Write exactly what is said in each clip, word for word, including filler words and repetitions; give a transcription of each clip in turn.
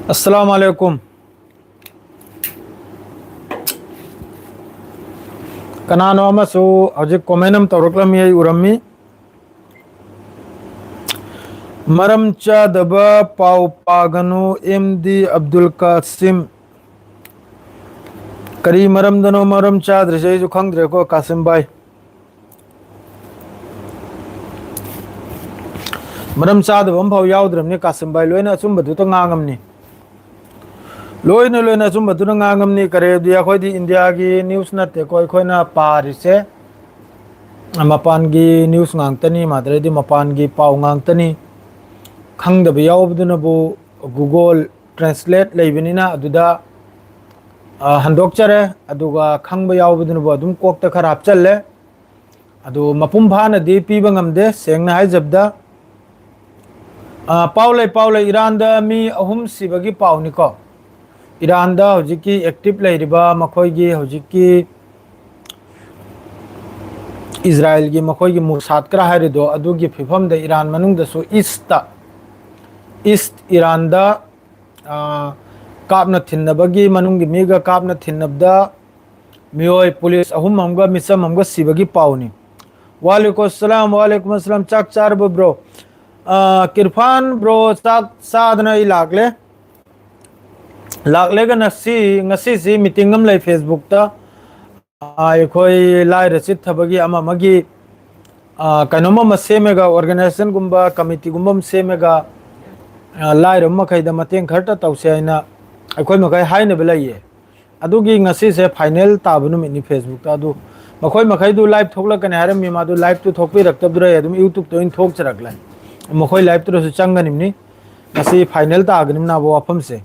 ꯑꯁꯂꯥꯝ ꯑꯂꯩꯀꯨꯝ꯫ ꯀꯅꯥꯅꯣ ꯑꯃꯁꯨ ꯍꯧꯖꯤꯛ comment ꯑꯃ ꯇꯧꯔꯛꯂꯝꯃꯤ, ꯑꯩ ꯎꯔꯝꯃꯤ꯫ "ꯃꯔꯝ ꯆꯥꯗꯕ ꯄꯥꯎ ꯄꯥꯒꯅꯨ, ꯑꯦꯝ ꯗꯤ ꯑꯕꯗꯨꯜ ꯀꯥꯁꯤꯝ"꯫ ꯀꯔꯤ ꯃꯔꯝꯗꯅꯣ ꯃꯔꯝ ꯆꯥꯗ꯭ꯔꯤꯁꯦ, ꯑꯩꯁꯨ ꯈꯪꯗ꯭ꯔꯦꯀꯣ, ꯀꯥꯁꯤꯝ ꯚꯥꯏ꯫ ꯃꯔꯝ ꯆꯥꯗꯕ ꯑꯃꯐꯥꯎ ꯌꯥꯎꯗ꯭ꯔꯕꯅꯤ, ꯀꯥꯁꯤꯝ ꯚꯥꯏ, ꯂꯣꯏꯅ ꯑꯆꯨꯝꯕꯗꯨꯇ ꯉꯥꯡꯉꯝꯅꯤ꯫ ꯂꯣꯏꯅ, ꯂꯣꯏꯅ ꯑꯆꯨꯝꯕꯗꯨꯅ ꯉꯥꯡꯉꯝꯅꯤ꯫ ꯀꯔꯤꯗꯤ ꯑꯩꯈꯣꯏꯗꯤ ꯏꯟꯗꯤꯌꯥꯒꯤ news ꯅꯠꯇꯦꯀꯣ ꯑꯩꯈꯣꯏꯅ ꯄꯥꯔꯤꯁꯦ, ꯃꯄꯥꯟꯒꯤ news ꯉꯥꯛꯇꯅꯤ, ꯃꯥꯗ꯭ꯔꯗꯤ ꯃꯄꯥꯟꯒꯤ ꯄꯥꯎ ꯉꯥꯛꯇꯅꯤ꯫ ꯈꯪꯗꯕ ꯌꯥꯎꯕꯗꯨꯅꯕꯨ Google Translate ꯂꯩꯕꯅꯤꯅ ꯑꯗꯨꯗ, ꯑ, ꯍꯟꯗꯣꯛꯆꯔꯦ, ꯑꯗꯨꯒ ꯈꯪꯕ ꯌꯥꯎꯕꯗꯨꯅꯕꯨ ꯑꯗꯨꯝ ꯀꯣꯛꯇ ꯈꯔ ꯍꯥꯞꯆꯜꯂꯦ꯫ ꯑꯗꯨ ꯃꯄꯨꯡ ꯐꯥꯅꯗꯤ ꯄꯤꯕ ꯉꯝꯗꯦ, ꯁꯦꯡꯅ ꯍꯥꯏꯖꯕꯗ꯫ ꯑ, ꯄꯥꯎ ꯂꯩ, ꯄꯥꯎ ꯂꯩ, ꯏꯔꯥꯟꯗ ꯃꯤ ꯑꯍꯨꯝ ꯁꯤꯕꯒꯤ ꯄꯥꯎꯅꯤꯀꯣ꯫ ꯏꯔꯥꯟꯗ ꯍꯧꯖꯤꯛꯀꯤ active ꯂꯩꯔꯤꯕ ꯃꯈꯣꯏꯒꯤ ꯍꯧꯖꯤꯛꯀꯤ ꯏꯖꯔꯥꯏꯜꯒꯤ ꯃꯈꯣꯏꯒꯤ ꯃꯨꯁꯥꯠꯀꯔ ꯍꯥꯏꯔꯤꯗꯣ, ꯑꯗꯨꯒꯤ ꯐꯤꯕꯝꯗ ꯏꯔꯥꯟ ꯃꯅꯨꯡꯗꯁꯨ ꯏꯁꯇ, ꯏꯁ ꯏꯔꯥꯟꯗ, ꯑ, ꯀꯥꯞꯅ ꯊꯤꯟꯅꯕꯒꯤ, ꯃꯅꯨꯡꯒꯤ ꯃꯤꯒ ꯀꯥꯞꯅ ꯊꯤꯟꯅꯕꯗ ꯃꯤꯑꯣꯏ ꯄꯨꯂꯤꯁ ꯑꯍꯨꯝ ꯑꯃꯒ ꯃꯤꯆꯝ ꯑꯃꯒ ꯁꯤꯕꯒꯤ ꯄꯥꯎꯅꯤ꯫ ꯋꯥꯂꯦꯀꯨꯝ ꯑꯁꯂꯥꯝ, ꯋꯥꯂꯦꯀꯨꯝ ꯑꯁꯂꯥꯝ꯫ ꯆꯥꯛ ꯆꯥꯔꯕꯣ, bro? ꯑ, ꯀꯤꯔꯐꯥꯟ bro, ꯆꯥꯛ ꯆꯥꯗꯅ ꯑꯩ ꯂꯥꯛꯂꯦ꯫ ꯂꯥꯛꯂꯦꯒ ꯉꯁꯤ, ꯉꯁꯤꯁꯤ meeting ꯑꯃ ꯂꯩ Facebookꯇ꯫ ꯑ, ꯑꯩꯈꯣꯏ ꯂꯥꯏꯔ ꯆꯤꯠꯊꯕꯒꯤ ꯑꯃ ꯑꯃꯒꯤ, ꯑ, ꯀꯩꯅꯣꯝ ꯑꯃ ꯁꯦꯝꯃꯒ, organizationꯒꯨꯝꯕ, committeeꯒꯨꯝꯕ ꯑꯃ ꯁꯦꯝꯃꯒ, ꯑ, ꯂꯥꯏꯔꯕ ꯃꯈꯩꯗ ꯃꯇꯦꯡ ꯈꯔꯇ ꯇꯧꯁꯦ ꯍꯥꯏꯅ ꯑꯩꯈꯣꯏ ꯃꯈꯩ ꯍꯥꯏꯅꯕ ꯂꯩꯌꯦ꯫ ꯑꯗꯨꯒꯤ ꯉꯁꯤꯁꯦ final ꯇꯥꯕ ꯅꯨꯃꯤꯠꯅꯤ Facebookꯇ꯫ ꯑꯗꯨ ꯃꯈꯣꯏ ꯃꯈꯩꯗꯨ live ꯊꯣꯛꯂꯛꯀꯅꯤ ꯍꯥꯏꯔꯝꯃꯤ, ꯃꯥꯗꯨ liveꯇꯨ ꯊꯣꯛꯄꯤꯔꯛꯇꯕꯗꯨꯗ ꯑꯩ ꯑꯗꯨꯝ YouTubeꯇ ꯑꯣꯏꯅ ꯊꯣꯛꯆꯔꯛꯂꯦ꯫ ꯃꯈꯣꯏ liveꯇꯨꯗꯁꯨ ꯆꯪꯒꯅꯤꯕꯅꯤ꯫ ꯉꯁꯤ final ꯇꯥꯒꯅꯤꯕꯅꯥꯕ ꯋꯥꯐꯝꯁꯦ꯫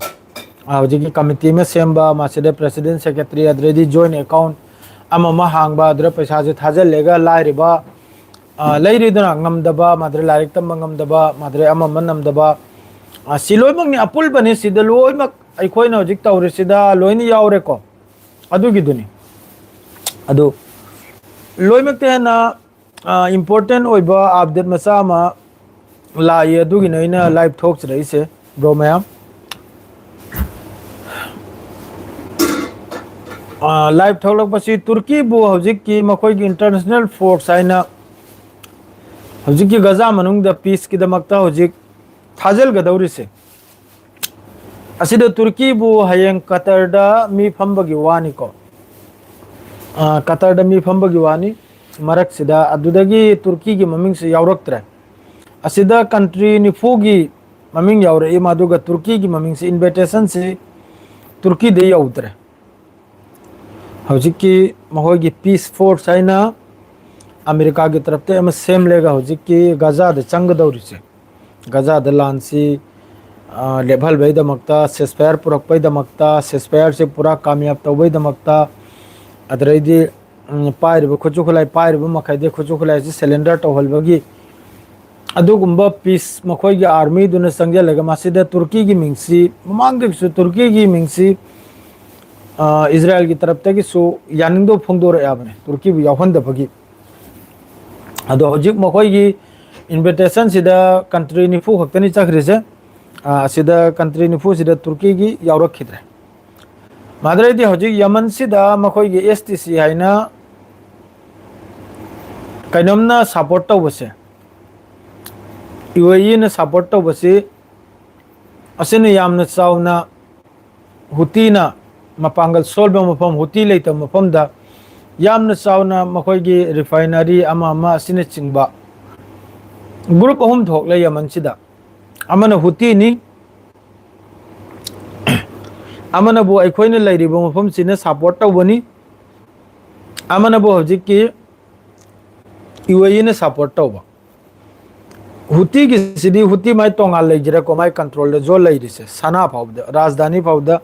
ꯑ, ꯍꯧꯖꯤꯛꯀꯤ committee ꯑꯃ ꯁꯦꯝꯕ, ꯃꯁꯤꯗ president, secretary, ꯑꯗꯨꯗꯩꯗꯤ joint account ꯑꯃ ꯑꯃ ꯍꯥꯡꯕ, ꯑꯗꯨꯗ ꯄꯩꯁꯥꯁꯦ ꯊꯥꯖꯤꯜꯂꯦꯒ ꯂꯥꯏꯔꯤꯕ, ꯑ, ꯂꯩꯔꯤꯗꯅ ꯉꯝꯗꯕ, ꯃꯥꯗ꯭ꯔꯦ ꯂꯥꯏꯔꯤꯛ ꯇꯝꯕ ꯉꯝꯗꯕ, ꯃꯥꯗ꯭ꯔꯦ ꯑꯃ ꯑꯃ ꯉꯝꯗꯕ, ꯑ, ꯁꯤ ꯂꯣꯏꯅꯃꯛꯅꯤ, ꯑꯄꯨꯟꯕꯅꯤ꯫ ꯁꯤꯗ ꯂꯣꯏꯅꯃꯛ ꯑꯩꯈꯣꯏꯅ ꯍꯧꯖꯤꯛ ꯇꯧꯔꯤꯁꯤꯗ ꯂꯣꯏꯅ ꯌꯥꯎꯔꯦꯀꯣ꯫ ꯑꯗꯨꯒꯤꯗꯨꯅꯤ꯫ ꯑꯗꯨ ꯂꯣꯏꯅꯃꯛꯇ ꯍꯦꯟꯅ, ꯑ, important ꯑꯣꯏꯕ update ꯃꯆꯥ ꯑꯃ ꯂꯥꯛꯏ, ꯑꯗꯨꯒꯤꯅꯦ ꯑꯩꯅ live ꯊꯣꯛꯆꯔꯛꯏꯁꯦ, bro ꯃꯌꯥꯝ꯫ ꯂꯥꯏꯚ ꯊꯣꯛꯂꯛꯄꯁꯤ ꯇꯨꯔꯀꯤꯕꯨ ꯍꯧꯖꯤꯛꯀꯤ ꯃꯈꯣꯏꯒꯤ ꯏꯟꯇꯔꯅꯦꯁꯅꯦꯜ ꯐꯣꯔꯁ ꯍꯥꯏꯅ ꯍꯧꯖꯤꯛꯀꯤ ꯒꯖꯥ ꯃꯅꯨꯡꯗ ꯄꯤꯁꯀꯤꯗꯃꯛꯇ ꯍꯧꯖꯤꯛ ꯊꯥꯖꯤꯜꯒꯗꯧꯔꯤꯁꯦ, ꯑꯁꯤꯗ ꯇꯨꯔꯀꯤꯕꯨ ꯍꯌꯦꯡ ꯀꯇꯔꯗ ꯃꯤ ꯐꯝꯕꯒꯤ ꯋꯥꯅꯤꯀꯣ꯫ ꯑ, ꯀꯇꯔꯗ ꯃꯤ ꯐꯝꯕꯒꯤ ꯋꯥꯅꯤ꯫ ꯃꯔꯛꯁꯤꯗ ꯑꯗꯨꯗꯒꯤ ꯇꯨꯔꯀꯤꯒꯤ ꯃꯃꯤꯡꯁꯤ ꯌꯥꯎꯔꯛꯇ꯭ꯔꯦ꯫ ꯑꯁꯤꯗ ꯀꯟꯇ꯭ꯔꯤ ꯅꯤꯐꯨꯒꯤ ꯃꯃꯤꯡ ꯌꯥꯎꯔꯛꯏ, ꯃꯗꯨꯒ ꯇꯨꯔꯀꯤꯒꯤ ꯃꯃꯤꯡꯁꯤ, ꯏꯟꯚꯤꯇꯦꯁꯟꯁꯤ ꯇꯨꯔꯀꯤꯗ ꯌꯧꯗ꯭ꯔꯦ꯫ ꯍꯧꯖꯤꯛꯀꯤ ꯃꯈꯣꯏꯒꯤ ꯄꯤꯁ ꯐꯣꯔꯁ ꯍꯥꯏꯅ ꯑꯃꯦꯔꯤꯀꯥꯒꯤ ꯇꯔꯞꯇ ꯑꯃ ꯁꯦꯝꯂꯦꯒ ꯍꯧꯖꯤꯛꯀꯤ ꯒꯖꯥꯗ ꯆꯪꯒꯗꯧꯔꯤꯁꯦ, ꯒꯖꯥꯗ ꯂꯥꯟꯁꯤ, ꯑ, ꯂꯦꯞꯍꯟꯕꯩꯗꯃꯛꯇ, ꯁꯦꯁꯐꯥꯌꯔ ꯄꯨꯔꯛꯄꯩꯗꯃꯛꯇ, ꯁꯦꯁꯐꯥꯌꯔꯁꯤ ꯄꯨꯔꯥ ꯀꯥꯃꯌꯥꯕ ꯇꯧꯕꯩꯗꯃꯛꯇ, ꯑꯗꯨꯗꯩꯗꯤ, ꯎꯝ, ꯄꯥꯏꯔꯤꯕ ꯈꯨꯠꯁꯨ ꯈꯨꯠꯂꯥꯏ, ꯄꯥꯏꯔꯤꯕ ꯃꯈꯩꯗꯤ ꯈꯨꯠꯁꯨ ꯈꯨꯠꯂꯥꯏꯁꯤ ꯁꯦꯂꯦꯟꯗꯔ ꯇꯧꯍꯟꯕꯒꯤ ꯑꯗꯨꯒꯨꯝꯕ ꯄꯤꯁ ꯃꯈꯣꯏꯒꯤ ꯑꯥꯔꯃꯤꯗꯨꯅ ꯆꯪꯁꯤꯜꯂꯒ ꯃꯁꯤꯗ ꯇꯨꯔꯀꯤꯒꯤ ꯃꯤꯡꯁꯤ, ꯃꯃꯥꯡꯗꯒꯤꯁꯨ ꯇꯨꯔꯀꯤꯒꯤ ꯃꯤꯡꯁꯤ, ꯑ, ꯏꯖꯔꯥꯌꯦꯜꯒꯤ ꯇꯔꯞꯇꯒꯤꯁꯨ ꯌꯥꯅꯤꯡꯗꯕ ꯐꯣꯡꯗꯣꯔꯛꯑꯕꯅꯦ, ꯇꯨꯔꯀꯤꯕꯨ ꯌꯥꯎꯍꯟꯗꯕꯒꯤ꯫ ꯑꯗꯣ ꯍꯧꯖꯤꯛ ꯃꯈꯣꯏꯒꯤ ꯏꯟꯚꯤꯇꯦꯁꯟꯁꯤꯗ ꯀꯟꯇ꯭ꯔꯤ ꯅꯤꯐꯨ ꯈꯛꯇꯅꯤ ꯆꯠꯈ꯭ꯔꯤꯁꯦ꯫ ꯑ, ꯑꯁꯤꯗ ꯀꯟꯇ꯭ꯔꯤ ꯅꯤꯐꯨꯁꯤꯗ ꯇꯨꯔꯀꯤꯒꯤ ꯌꯥꯎꯔꯛꯈꯤꯗ꯭ꯔꯦ꯫ ꯃꯥꯗ꯭ꯔꯩꯗꯤ ꯍꯧꯖꯤꯛ ꯌꯃꯟꯁꯤꯗ ꯃꯈꯣꯏꯒꯤ ꯑꯦꯁ ꯇꯤ ꯁꯤ ꯍꯥꯏꯅ ꯀꯩꯅꯣꯝꯅ ꯁꯄꯣꯔꯠ ꯇꯧꯕꯁꯦ, ꯌꯨ ꯑꯦ ꯏꯅ ꯁꯄꯣꯔꯠ ꯇꯧꯕꯁꯤ, ꯑꯁꯤꯅ ꯌꯥꯝꯅ ꯆꯥꯎꯅ ꯍꯨꯇꯤꯅ ꯃꯄꯥꯡꯒꯜ ꯁꯣꯟꯕ ꯃꯐꯝ, ꯍꯨꯇꯤ ꯂꯩꯇꯕ ꯃꯐꯝꯗ ꯌꯥꯝꯅ ꯆꯥꯎꯅ ꯃꯈꯣꯏꯒꯤ ꯔꯤꯐꯥꯏꯅꯔꯤ ꯑꯃ ꯑꯃ ꯑꯁꯤꯅꯆꯤꯡꯕ ꯒ꯭ꯔꯨꯞ ꯑꯍꯨꯝ ꯊꯣꯛꯂꯦ ꯌꯃꯟꯁꯤꯗ꯫ ꯑꯃꯅ ꯍꯨꯇꯤꯅꯤ, ꯑꯃꯅꯕꯨ ꯑꯩꯈꯣꯏꯅ ꯂꯩꯔꯤꯕ ꯃꯐꯝꯁꯤꯅ ꯁꯄꯣꯔꯠ ꯇꯧꯕꯅꯤ, ꯑꯃꯅꯕꯨ ꯍꯧꯖꯤꯛꯀꯤ ꯌꯨ ꯑꯦ ꯏꯅ ꯁꯄꯣꯔꯠ ꯇꯧꯕ꯫ ꯍꯨꯇꯤꯒꯤꯁꯤꯗꯤ ꯍꯨꯇꯤ ꯃꯥꯏ ꯇꯣꯉꯥꯟ ꯂꯩꯖꯔꯦꯀꯣ, ꯃꯥꯏ ꯀꯟꯇ꯭ꯔꯣꯜꯗ ꯖꯣꯟ ꯂꯩꯔꯤꯁꯦ, ꯁꯅꯥ ꯐꯥꯎꯕꯗ, ꯔꯥꯖꯙꯥꯅꯤ ꯐꯥꯎꯕꯗ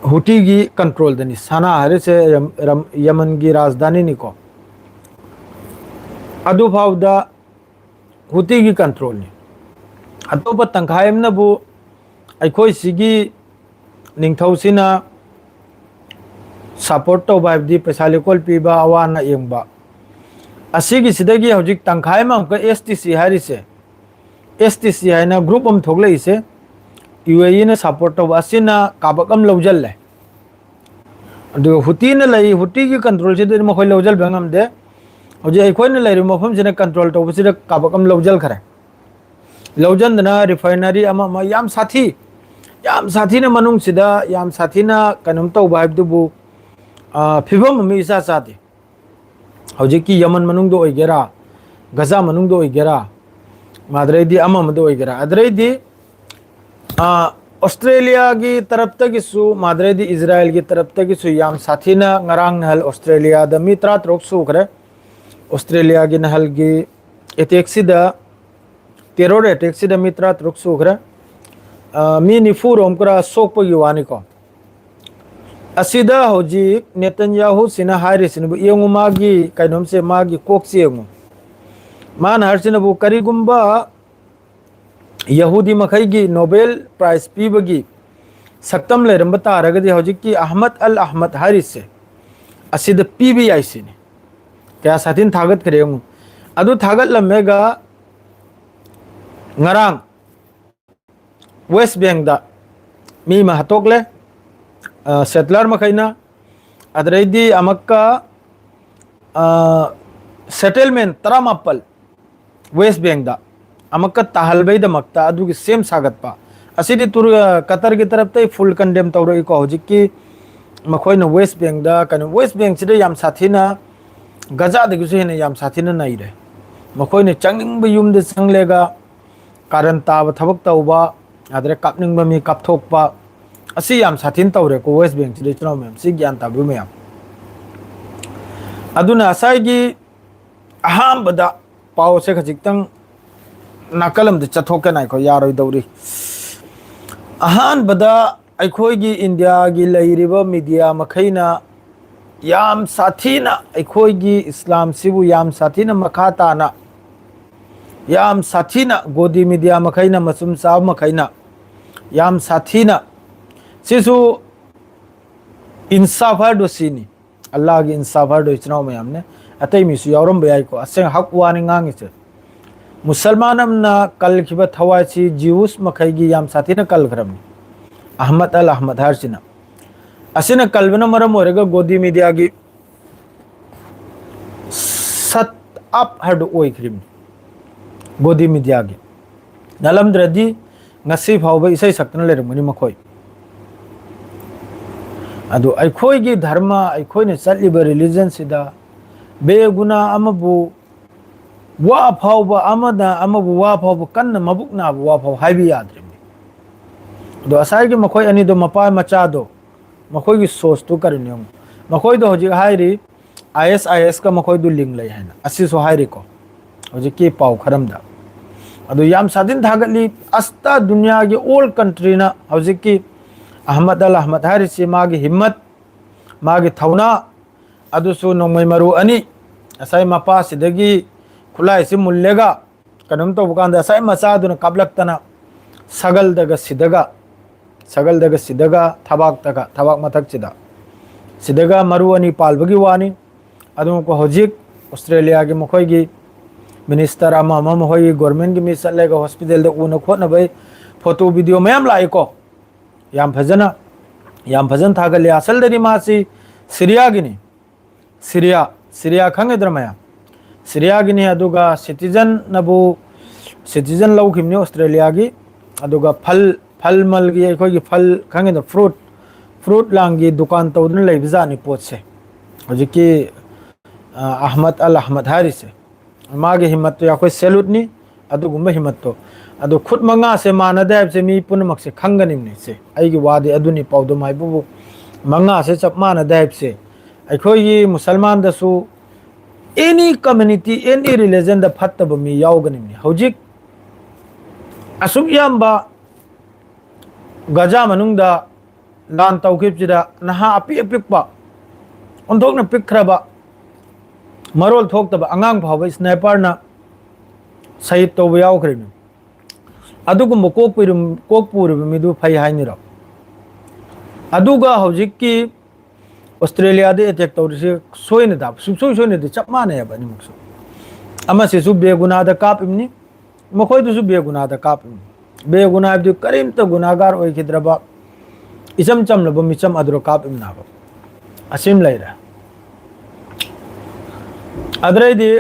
ꯍꯨꯇꯤꯒꯤ ꯀꯟꯇ꯭ꯔꯣꯜꯗꯅꯤ꯫ ꯁꯅꯥ ꯍꯥꯏꯔꯤꯁꯦ ꯌꯝ-, ꯔꯝ-, ꯌꯃꯟꯒꯤ ꯔꯥꯖꯙꯥꯅꯤꯅꯤꯀꯣ꯫ ꯑꯗꯨꯐꯥꯎꯗ ꯍꯨꯇꯤꯒꯤ ꯀꯟꯇ꯭ꯔꯣꯜꯅꯤ꯫ ꯑꯇꯣꯞꯄ ꯇꯪꯈꯥꯏ ꯑꯃꯅꯕꯨ ꯑꯩꯈꯣꯏ ꯁꯤꯒꯤ ꯅꯤꯡꯊꯧꯁꯤꯅ ꯁꯄꯣꯔꯠ ꯇꯧꯕ, ꯍꯥꯏꯕꯗꯤ ꯄꯩꯁꯥ ꯂꯩꯀꯣꯜ ꯄꯤꯕ, ꯑꯋꯥ ꯑꯅꯥ ꯌꯦꯡꯕ, ꯑꯁꯤꯒꯤꯁꯤꯗꯒꯤ ꯍꯧꯖꯤꯛ ꯇꯪꯈꯥꯏ ꯑꯃ ꯑꯃꯨꯛꯀ ꯑꯦꯁ ꯇꯤ ꯁꯤ ꯍꯥꯏꯔꯤꯁꯦ, ꯑꯦꯁ ꯇꯤ ꯁꯤ ꯍꯥꯏꯅ ꯒ꯭ꯔꯨꯞ ꯑꯃ ꯊꯣꯛꯂꯛꯏꯁꯦ, ꯌꯨ ꯑꯦ ꯏꯅ ꯁꯄꯣꯔꯠ ꯇꯧꯕ, ꯑꯁꯤꯅ ꯀꯥꯕꯛ ꯑꯃ ꯂꯧꯁꯤꯜꯂꯦ꯫ ꯑꯗꯨꯒ ꯍꯨꯇꯤꯅ ꯂꯩ, ꯍꯨꯇꯤꯒꯤ ꯀꯟꯇ꯭ꯔꯣꯜꯁꯤꯗꯤ ꯃꯈꯣꯏ ꯂꯧꯁꯤꯟꯕ ꯉꯝꯗꯦ꯫ ꯍꯧꯖꯤꯛ ꯑꯩꯈꯣꯏꯅ ꯂꯩꯔꯤꯕ ꯃꯐꯝꯁꯤꯅ ꯀꯟꯇ꯭ꯔꯣꯜ ꯇꯧꯕꯁꯤꯗ ꯀꯥꯕꯛ ꯑꯃ ꯂꯧꯁꯤꯟꯈ꯭ꯔꯦ꯫ ꯂꯧꯁꯤꯟꯗꯅ ꯔꯤꯐꯥꯏꯅꯔꯤ ꯑꯃ ꯑꯃ ꯌꯥꯝ ꯁꯥꯊꯤ, ꯌꯥꯝ ꯁꯥꯊꯤꯅ ꯃꯅꯨꯡꯁꯤꯗ ꯌꯥꯝ ꯁꯥꯊꯤꯅ ꯀꯩꯅꯣꯝ ꯇꯧꯕ ꯍꯥꯏꯕꯗꯨꯕꯨ, ꯑ, ꯐꯤꯕꯝ ꯑꯃ ꯏꯆꯥ ꯆꯥꯗꯦ꯫ ꯍꯧꯖꯤꯛꯀꯤ ꯌꯃꯟ ꯃꯅꯨꯡꯗ ꯑꯣꯏꯒꯦꯔꯥ, ꯒꯖꯥ ꯃꯅꯨꯡꯗ ꯑꯣꯏꯒꯦꯔꯥ, ꯑꯗꯩꯗꯤ ꯑꯃ ꯑꯃꯗ ꯑꯣꯏꯒꯦꯔꯥ, ꯑꯗꯩꯗꯤ, ꯑ, ꯑꯣꯁꯇ꯭ꯔꯦꯂꯤꯌꯥꯒꯤ ꯇꯔꯞꯇꯒꯤꯁꯨ, ꯑꯗꯩꯗꯤ ꯏꯖꯔꯥꯏꯜꯒꯤ ꯇꯔꯞꯇꯒꯤꯁꯨ ꯌꯥꯝ ꯁꯥꯊꯤꯅ ꯉꯔꯥꯡ ꯅꯍꯥꯜ ꯑꯣꯁꯇ꯭ꯔꯦꯂꯤꯌꯥꯗ ꯃꯤ ꯇꯔꯥꯇꯔꯨꯛ ꯁꯨꯈ꯭ꯔꯦ꯫ ꯑꯣꯁꯇ꯭ꯔꯦꯂꯤꯌꯥꯒꯤ ꯅꯍꯥꯜꯒꯤ ꯑꯦꯇꯦꯛꯁꯤꯗ, ꯇꯦꯔꯣꯔ ꯑꯦꯇꯦꯛꯁꯤꯗ ꯃꯤ ꯇꯔꯥꯇꯔꯨꯛ ꯁꯨꯈ꯭ꯔꯦ꯫ ꯑ, ꯃꯤ ꯅꯤꯐꯨ ꯔꯣꯝ ꯈꯔ ꯁꯣꯛꯄꯒꯤ ꯋꯥꯅꯤꯀꯣ꯫ ꯑꯁꯤꯗ ꯍꯧꯖꯤꯛ ꯅꯦꯇꯟꯌꯥꯍꯨꯁꯤꯅ ꯍꯥꯏꯔꯤꯁꯤꯅꯕꯨ ꯌꯦꯡꯉꯨ, ꯃꯥꯒꯤ ꯀꯩꯅꯣꯝꯁꯦ, ꯃꯥꯒꯤ ꯀꯣꯛꯁꯦ ꯌꯦꯡꯉꯨ꯫ ꯃꯥꯅ ꯍꯥꯏꯔꯤꯁꯤꯅꯕꯨ ꯀꯔꯤꯒꯨꯝꯕ ꯌꯍꯨꯗꯤ ꯃꯈꯩꯒꯤ ꯅꯣꯕꯦꯜ ꯄ꯭ꯔꯥꯏꯖ ꯄꯤꯕꯒꯤ ꯁꯛꯇꯝ ꯂꯩꯔꯝꯕ ꯇꯥꯔꯒꯗꯤ ꯍꯧꯖꯤꯛꯀꯤ ꯑꯍꯃꯗ ꯑꯜ ꯑꯍꯃꯗ ꯍꯥꯏꯔꯤꯁꯦ ꯑꯁꯤꯗ ꯄꯤꯕ ꯌꯥꯏ ꯁꯤꯅꯤ꯫ ꯀꯌꯥ ꯁꯥꯊꯤꯅ ꯊꯥꯒꯠꯈ꯭ꯔꯦ ꯌꯦꯡꯉꯨ꯫ ꯑꯗꯨ ꯊꯥꯒꯠꯂꯝꯃꯦꯒ ꯉꯔꯥꯡ ꯋꯦꯁ ꯕꯦꯡꯗ ꯃꯤ ꯑꯃ ꯍꯥꯠꯇꯣꯛꯂꯦ, ꯑ, ꯁꯦꯇꯂꯔ ꯃꯈꯩꯅ꯫ ꯑꯗꯨꯗꯩꯗꯤ ꯑꯃꯨꯛꯀ, ꯑ, ꯁꯦꯇꯜꯃꯦꯟ ꯇꯔꯥꯃꯥꯄꯜ ꯋꯦꯁ ꯕꯦꯡꯗ ꯑꯃꯨꯛꯀ ꯇꯥꯍꯜꯕꯩꯗꯃꯛꯇ ꯑꯗꯨꯒꯤ ꯁꯦꯝ ꯁꯥꯒꯠꯄ ꯑꯁꯤꯗꯤ ꯇꯨꯔ-, ꯀꯇꯔꯒꯤ ꯇꯔꯞꯇꯩ ꯐꯨꯜ ꯀꯟꯗꯦꯝ ꯇꯧꯔꯛꯏꯀꯣ꯫ ꯍꯧꯖꯤꯛꯀꯤ ꯃꯈꯣꯏꯅ ꯋꯦꯁ ꯕꯦꯡꯗ, ꯀꯩꯅꯣ, ꯋꯦꯁ ꯕꯦꯡꯁꯤꯗ ꯌꯥꯝ ꯁꯥꯊꯤꯅ, ꯒꯖꯥꯗꯒꯤꯁꯨ ꯍꯦꯟꯅ ꯌꯥꯝ ꯁꯥꯊꯤꯅ ꯅꯩꯔꯦ꯫ ꯃꯈꯣꯏꯅ ꯆꯪꯅꯤꯡꯕ ꯌꯨꯝꯗ ꯆꯪꯂꯒ ꯀꯥꯔꯟ ꯇꯥꯕ ꯊꯕꯛ ꯇꯧꯕ, ꯑꯗꯩ ꯀꯥꯞꯅꯤꯡꯕ ꯃꯤ ꯀꯥꯞꯊꯣꯛꯄ, ꯑꯁꯤ ꯌꯥꯝ ꯁꯥꯊꯤꯅ ꯇꯧꯔꯦꯀꯣ ꯋꯦꯁ ꯕꯦꯡꯁꯤꯗ, ꯏꯆꯤꯟ ꯏꯅꯥꯎ ꯃꯌꯥꯝ, ꯁꯤ ꯒ꯭ꯌꯥꯟ ꯇꯥꯕꯤꯌꯨ ꯃꯌꯥꯝ꯫ ꯑꯗꯨꯅ ꯉꯁꯥꯏꯒꯤ ꯑꯍꯥꯟꯕꯗ ꯄꯥꯎꯁꯦ ꯈꯖꯤꯛꯇꯪ ꯅꯥꯀꯜ ꯑꯃꯗ ꯆꯠꯊꯣꯛꯀꯦ ꯉꯥꯏꯈꯣ, ꯌꯥꯔꯣꯏꯗꯧꯔꯤ꯫ ꯑꯍꯥꯟꯕꯗ ꯑꯩꯈꯣꯏꯒꯤ ꯏꯟꯗꯤꯌꯥꯒꯤ ꯂꯩꯔꯤꯕ ꯃꯤꯗꯤꯌꯥ ꯃꯈꯩꯅ ꯌꯥꯝ ꯁꯥꯊꯤꯅ ꯑꯩꯈꯣꯏꯒꯤ ꯏꯁꯂꯥꯝꯁꯤꯕꯨ ꯌꯥꯝ ꯁꯥꯊꯤꯅ ꯃꯈꯥ ꯇꯥꯅ, ꯌꯥꯝ ꯁꯥꯊꯤꯅ ꯒꯣꯗꯤ ꯃꯤꯗꯤꯌꯥ ꯃꯈꯩꯅ, ꯃꯆꯨꯝ ꯆꯥꯕ ꯃꯈꯩꯅ ꯌꯥꯝ ꯁꯥꯊꯤꯅ, ꯁꯤꯁꯨ ꯏꯟꯁꯥꯐꯔꯗꯣ ꯁꯤꯅꯤ꯫ ꯑꯜꯂꯥꯍꯒꯤ ꯏꯟꯁꯥꯐꯔꯗꯣ ꯏꯆꯤꯟ ꯏꯅꯥꯎ ꯃꯌꯥꯝꯅꯦ꯫ ꯑꯇꯩ ꯃꯤꯁꯨ ꯌꯥꯎꯔꯝꯕ ꯌꯥꯏꯀꯣ꯫ ꯑꯁꯦꯡ ꯍꯛ ꯋꯥꯅꯤ ꯉꯥꯡꯉꯤꯁꯦ꯫ ꯃꯨꯁꯜꯃꯥꯟ ꯑꯃꯅ ꯀꯜꯈꯤꯕ ꯊꯋꯥꯏꯁꯤ ꯖꯤꯎꯁ ꯃꯈꯩꯒꯤ ꯌꯥꯝ ꯁꯥꯊꯤꯅ ꯀꯜꯈ꯭ꯔꯕꯅꯤ꯫ ꯑꯍꯃꯗ ꯑꯜ ꯑꯍꯃꯗ ꯍꯥꯏꯔꯤꯁꯤꯅ꯫ ꯑꯁꯤꯅ ꯀꯜꯕꯅ ꯃꯔꯝ ꯑꯣꯏꯔꯒ ꯒꯣꯗꯤ ꯃꯤꯗꯤꯌꯥꯒꯤ ꯁꯠ ꯑꯞ ꯍꯥꯏꯕꯗꯨ ꯑꯣꯏꯈ꯭ꯔꯤꯕꯅꯤ꯫ ꯒꯣꯗꯤ ꯃꯤꯗꯤꯌꯥꯒꯤ ꯅꯠꯂꯝꯗ꯭ꯔꯗꯤ ꯉꯁꯤ ꯐꯥꯎꯕ ꯏꯁꯩ ꯁꯛꯇꯅ ꯂꯩꯔꯝꯒꯅꯤ ꯃꯈꯣꯏ꯫ ꯑꯗꯨ ꯑꯩꯈꯣꯏꯒꯤ ꯙꯔꯃ, ꯑꯩꯈꯣꯏꯅ ꯆꯠꯂꯤꯕ ꯔꯤꯂꯤꯖꯟꯁꯤꯗ ꯕꯦꯒꯨꯅꯥ ꯑꯃꯕꯨ ꯋꯥ ꯐꯥꯎꯕ, ꯑꯃꯅ ꯑꯃꯕꯨ ꯋꯥ ꯐꯥꯎꯕ, ꯀꯟꯅ ꯃꯕꯨꯛ ꯅꯥꯕ ꯋꯥ ꯐꯥꯎꯕ ꯍꯥꯏꯕ ꯌꯥꯗ꯭ꯔꯤꯕꯅꯤ꯫ ꯑꯗꯣ ꯉꯁꯥꯏꯒꯤ ꯃꯈꯣꯏ ꯑꯅꯤꯗꯣ, ꯃꯄꯥ ꯃꯆꯥꯗꯣ, ꯃꯈꯣꯏꯒꯤ ꯁꯣꯔꯁꯇꯨ ꯀꯔꯤꯅꯣ ꯌꯦꯡꯉꯨ꯫ ꯃꯈꯣꯏꯗꯣ ꯍꯧꯖꯤꯛ ꯍꯥꯏꯔꯤ, ꯑꯥꯏ ꯑꯦꯁ ꯑꯥꯏ ꯑꯦꯁꯀ ꯃꯈꯣꯏꯗꯨ ꯂꯤꯡ ꯂꯩ ꯍꯥꯏꯅ, ꯑꯁꯤꯁꯨ ꯍꯥꯏꯔꯤꯀꯣ ꯍꯧꯖꯤꯛꯀꯤ ꯄꯥꯎ ꯈꯔꯝꯗ꯫ ꯑꯗꯨ ꯌꯥꯝ ꯁꯥꯗꯤꯟ ꯊꯥꯒꯠꯂꯤ꯫ ꯑꯁꯇꯥ ꯗꯨꯅꯤꯌꯥꯒꯤ ꯑꯣꯜ ꯀꯟꯇ꯭ꯔꯤꯅ ꯍꯧꯖꯤꯛꯀꯤ ꯑꯍꯃꯗ ꯑꯜ ꯑꯍꯃꯗ ꯍꯥꯏꯔꯤꯁꯤ, ꯃꯥꯒꯤ ꯍꯤꯝꯃꯠ, ꯃꯥꯒꯤ ꯊꯧꯅꯥ, ꯑꯗꯨꯁꯨ ꯅꯣꯡꯃꯩ ꯃꯔꯨ ꯑꯅꯤ, ꯉꯁꯥꯏ ꯃꯄꯥꯁꯤꯗꯒꯤ ꯈꯨꯠꯂꯥꯏꯁꯤ ꯃꯨꯜꯂꯒ ꯀꯩꯅꯣꯝ ꯇꯧꯕ ꯀꯥꯟꯗ, ꯉꯁꯥꯏ ꯃꯆꯥꯗꯨꯅ ꯀꯥꯞꯂꯛꯇꯅ ꯁꯒꯜꯗꯒ ꯁꯤꯗꯒ, ꯁꯒꯜꯗꯒ ꯁꯤꯗꯒ ꯊꯕꯥꯛꯇꯒ, ꯊꯕꯥꯛ ꯃꯊꯛꯁꯤꯗ ꯁꯤꯗꯒ ꯃꯔꯨ ꯑꯅꯤ ꯄꯥꯜꯕꯒꯤ ꯋꯥꯅꯤ꯫ ꯑꯗꯨꯒ ꯍꯧꯖꯤꯛ ꯑꯣꯁꯇ꯭ꯔꯦꯂꯤꯌꯥꯒꯤ ꯃꯈꯣꯏꯒꯤ ꯃꯤꯅꯤꯁꯇꯔ ꯑꯃ ꯑꯃ, ꯃꯈꯣꯏꯒꯤ ꯒꯣꯔꯃꯦꯟꯒꯤ ꯃꯤ ꯆꯠꯂꯒ ꯍꯣꯁꯄꯤꯇꯥꯜꯗ ꯎꯅ ꯈꯣꯠꯅꯕꯩ ꯐꯣꯇꯣ ꯚꯤꯗꯤꯑꯣ ꯃꯌꯥꯝ ꯂꯥꯛꯏꯀꯣ꯫ ꯌꯥꯝ ꯐꯖꯅ, ꯌꯥꯝ ꯐꯖꯅ ꯊꯥꯒꯠꯂꯤ꯫ ꯑꯁꯜꯗꯗꯤ ꯃꯥꯁꯤ ꯁꯤꯔꯤꯌꯥꯒꯤꯅꯤ꯫ ꯁꯤꯔꯤꯌꯥ, ꯁꯤꯔꯤꯌꯥ ꯈꯪꯒꯗ꯭ꯔꯥ ꯃꯌꯥꯝ? ꯁꯤꯔꯤꯌꯥꯒꯤꯅꯤ꯫ ꯑꯗꯨꯒ ꯁꯤꯇꯤꯖꯟꯅꯕꯨ, ꯁꯤꯇꯤꯖꯟ ꯂꯧꯈꯤꯕꯅꯤ ꯑꯣꯁꯇ꯭ꯔꯦꯂꯤꯌꯥꯒꯤ꯫ ꯑꯗꯨꯒ ꯐꯜ, ꯐꯜ ꯃꯜꯒꯤ, ꯑꯩꯈꯣꯏꯒꯤ ꯐꯜ ꯈꯪꯒꯗ꯭ꯔꯥ, ꯐ꯭ꯔꯨꯠ, ꯐ꯭ꯔꯨꯠ ꯂꯥꯡꯒꯤ ꯗꯨꯀꯥꯟ ꯇꯧꯗꯨꯅ ꯂꯩꯕꯖꯥꯠꯅꯤ ꯄꯣꯠꯁꯦ꯫ ꯍꯧꯖꯤꯛꯀꯤ ꯑ, ꯑꯍꯃꯗ ꯑꯜ ꯑꯍꯃꯗ ꯍꯥꯏꯔꯤꯁꯦ, ꯃꯥꯒꯤ ꯍꯤꯝꯃꯠꯇꯣ ꯑꯩꯈꯣꯏ ꯁꯦꯂꯨꯠꯅꯤ꯫ ꯑꯗꯨꯒꯨꯝꯕ ꯍꯤꯝꯃꯠꯇꯣ, ꯑꯗꯨ ꯈꯨꯠ ꯃꯉꯥꯁꯦ ꯃꯥꯟꯅꯗꯦ ꯍꯥꯏꯕꯁꯦ ꯃꯤ ꯄꯨꯝꯅꯃꯛꯁꯦ ꯈꯪꯒꯅꯤꯕꯅꯤ꯫ ꯁꯦ ꯑꯩꯒꯤ ꯋꯥꯗꯤ ꯑꯗꯨꯅꯤ, ꯄꯥꯎꯗꯝ ꯍꯥꯏꯕꯕꯨ ꯃꯉꯥꯁꯦ ꯆꯞ ꯃꯥꯟꯅꯗꯦ ꯍꯥꯏꯕꯁꯦ꯫ ꯑꯩꯈꯣꯏꯒꯤ ꯃꯨꯁꯜꯃꯥꯟꯗꯁꯨ ꯑꯦꯅꯤ ꯀꯝꯃ꯭ꯌꯨꯅꯤꯇꯤ, ꯑꯦꯅꯤ ꯔꯤꯂꯤꯖꯟꯗ ꯐꯠꯇꯕ ꯃꯤ ꯌꯥꯎꯒꯅꯤꯕꯅꯤ꯫ ꯍꯧꯖꯤꯛ ꯑꯁꯨꯛ ꯌꯥꯝꯕ ꯒꯖꯥ ꯃꯅꯨꯡꯗ ꯂꯥꯟ ꯇꯧꯈꯤꯕꯁꯤꯗ ꯅꯍꯥ ꯑꯄꯤꯛ ꯑꯄꯤꯛꯄ, ꯑꯣꯟꯊꯣꯛꯅ ꯄꯤꯛꯈ꯭ꯔꯕ, ꯃꯔꯣꯜ ꯊꯣꯛꯇꯕ ꯑꯉꯥꯡ ꯐꯥꯎꯕ ꯁ꯭ꯅꯥꯏꯄꯔꯅ ꯁꯍꯤꯗ ꯇꯧꯕ ꯌꯥꯎꯈ꯭ꯔꯤꯕꯅꯤ꯫ ꯑꯗꯨꯒꯨꯝꯕ ꯀꯣꯛ ꯄꯨꯔꯤꯕ, ꯀꯣꯛ ꯄꯨꯔꯤꯕ ꯃꯤꯗꯨ ꯐꯩ ꯍꯥꯏꯅꯤꯔꯣ? ꯑꯗꯨꯒ ꯍꯧꯖꯤꯛꯀꯤ ꯑꯣꯁꯇ꯭ꯔꯦꯂꯤꯌꯥꯗ ꯑꯦꯇꯦꯛ ꯇꯧꯔꯤꯁꯦ ꯁꯣꯏꯅ ꯇꯥꯕ, ꯁꯨꯡꯁꯣꯏ ꯁꯣꯏꯅꯗꯤ ꯆꯞ ꯃꯥꯟꯅꯩꯑꯕ ꯑꯅꯤꯃꯛꯁꯨ꯫ ꯑꯃꯁꯤꯁꯨ ꯕꯦꯒꯨꯅꯥꯗ ꯀꯥꯞꯄꯤꯕꯅꯤ, ꯃꯈꯣꯏꯗꯨꯁꯨ ꯕꯦꯒꯨꯅꯥꯗ ꯀꯥꯞꯄꯤꯕꯅꯤ꯫ ꯕꯦꯒꯨꯅꯥ ꯍꯥꯏꯕꯗꯤ ꯀꯔꯤꯝꯇ ꯒꯨꯅꯥꯒꯥꯔ ꯑꯣꯏꯈꯤꯗ꯭ꯔꯕ, ꯏꯆꯝ ꯆꯝꯂꯕ ꯃꯤꯆꯝ ꯑꯗꯨꯗ ꯀꯥꯞꯂꯤꯕꯅꯦꯕ꯫ ꯑꯁꯤꯃ ꯂꯩꯔꯦ꯫ ꯑꯗꯨꯗꯩꯗꯤ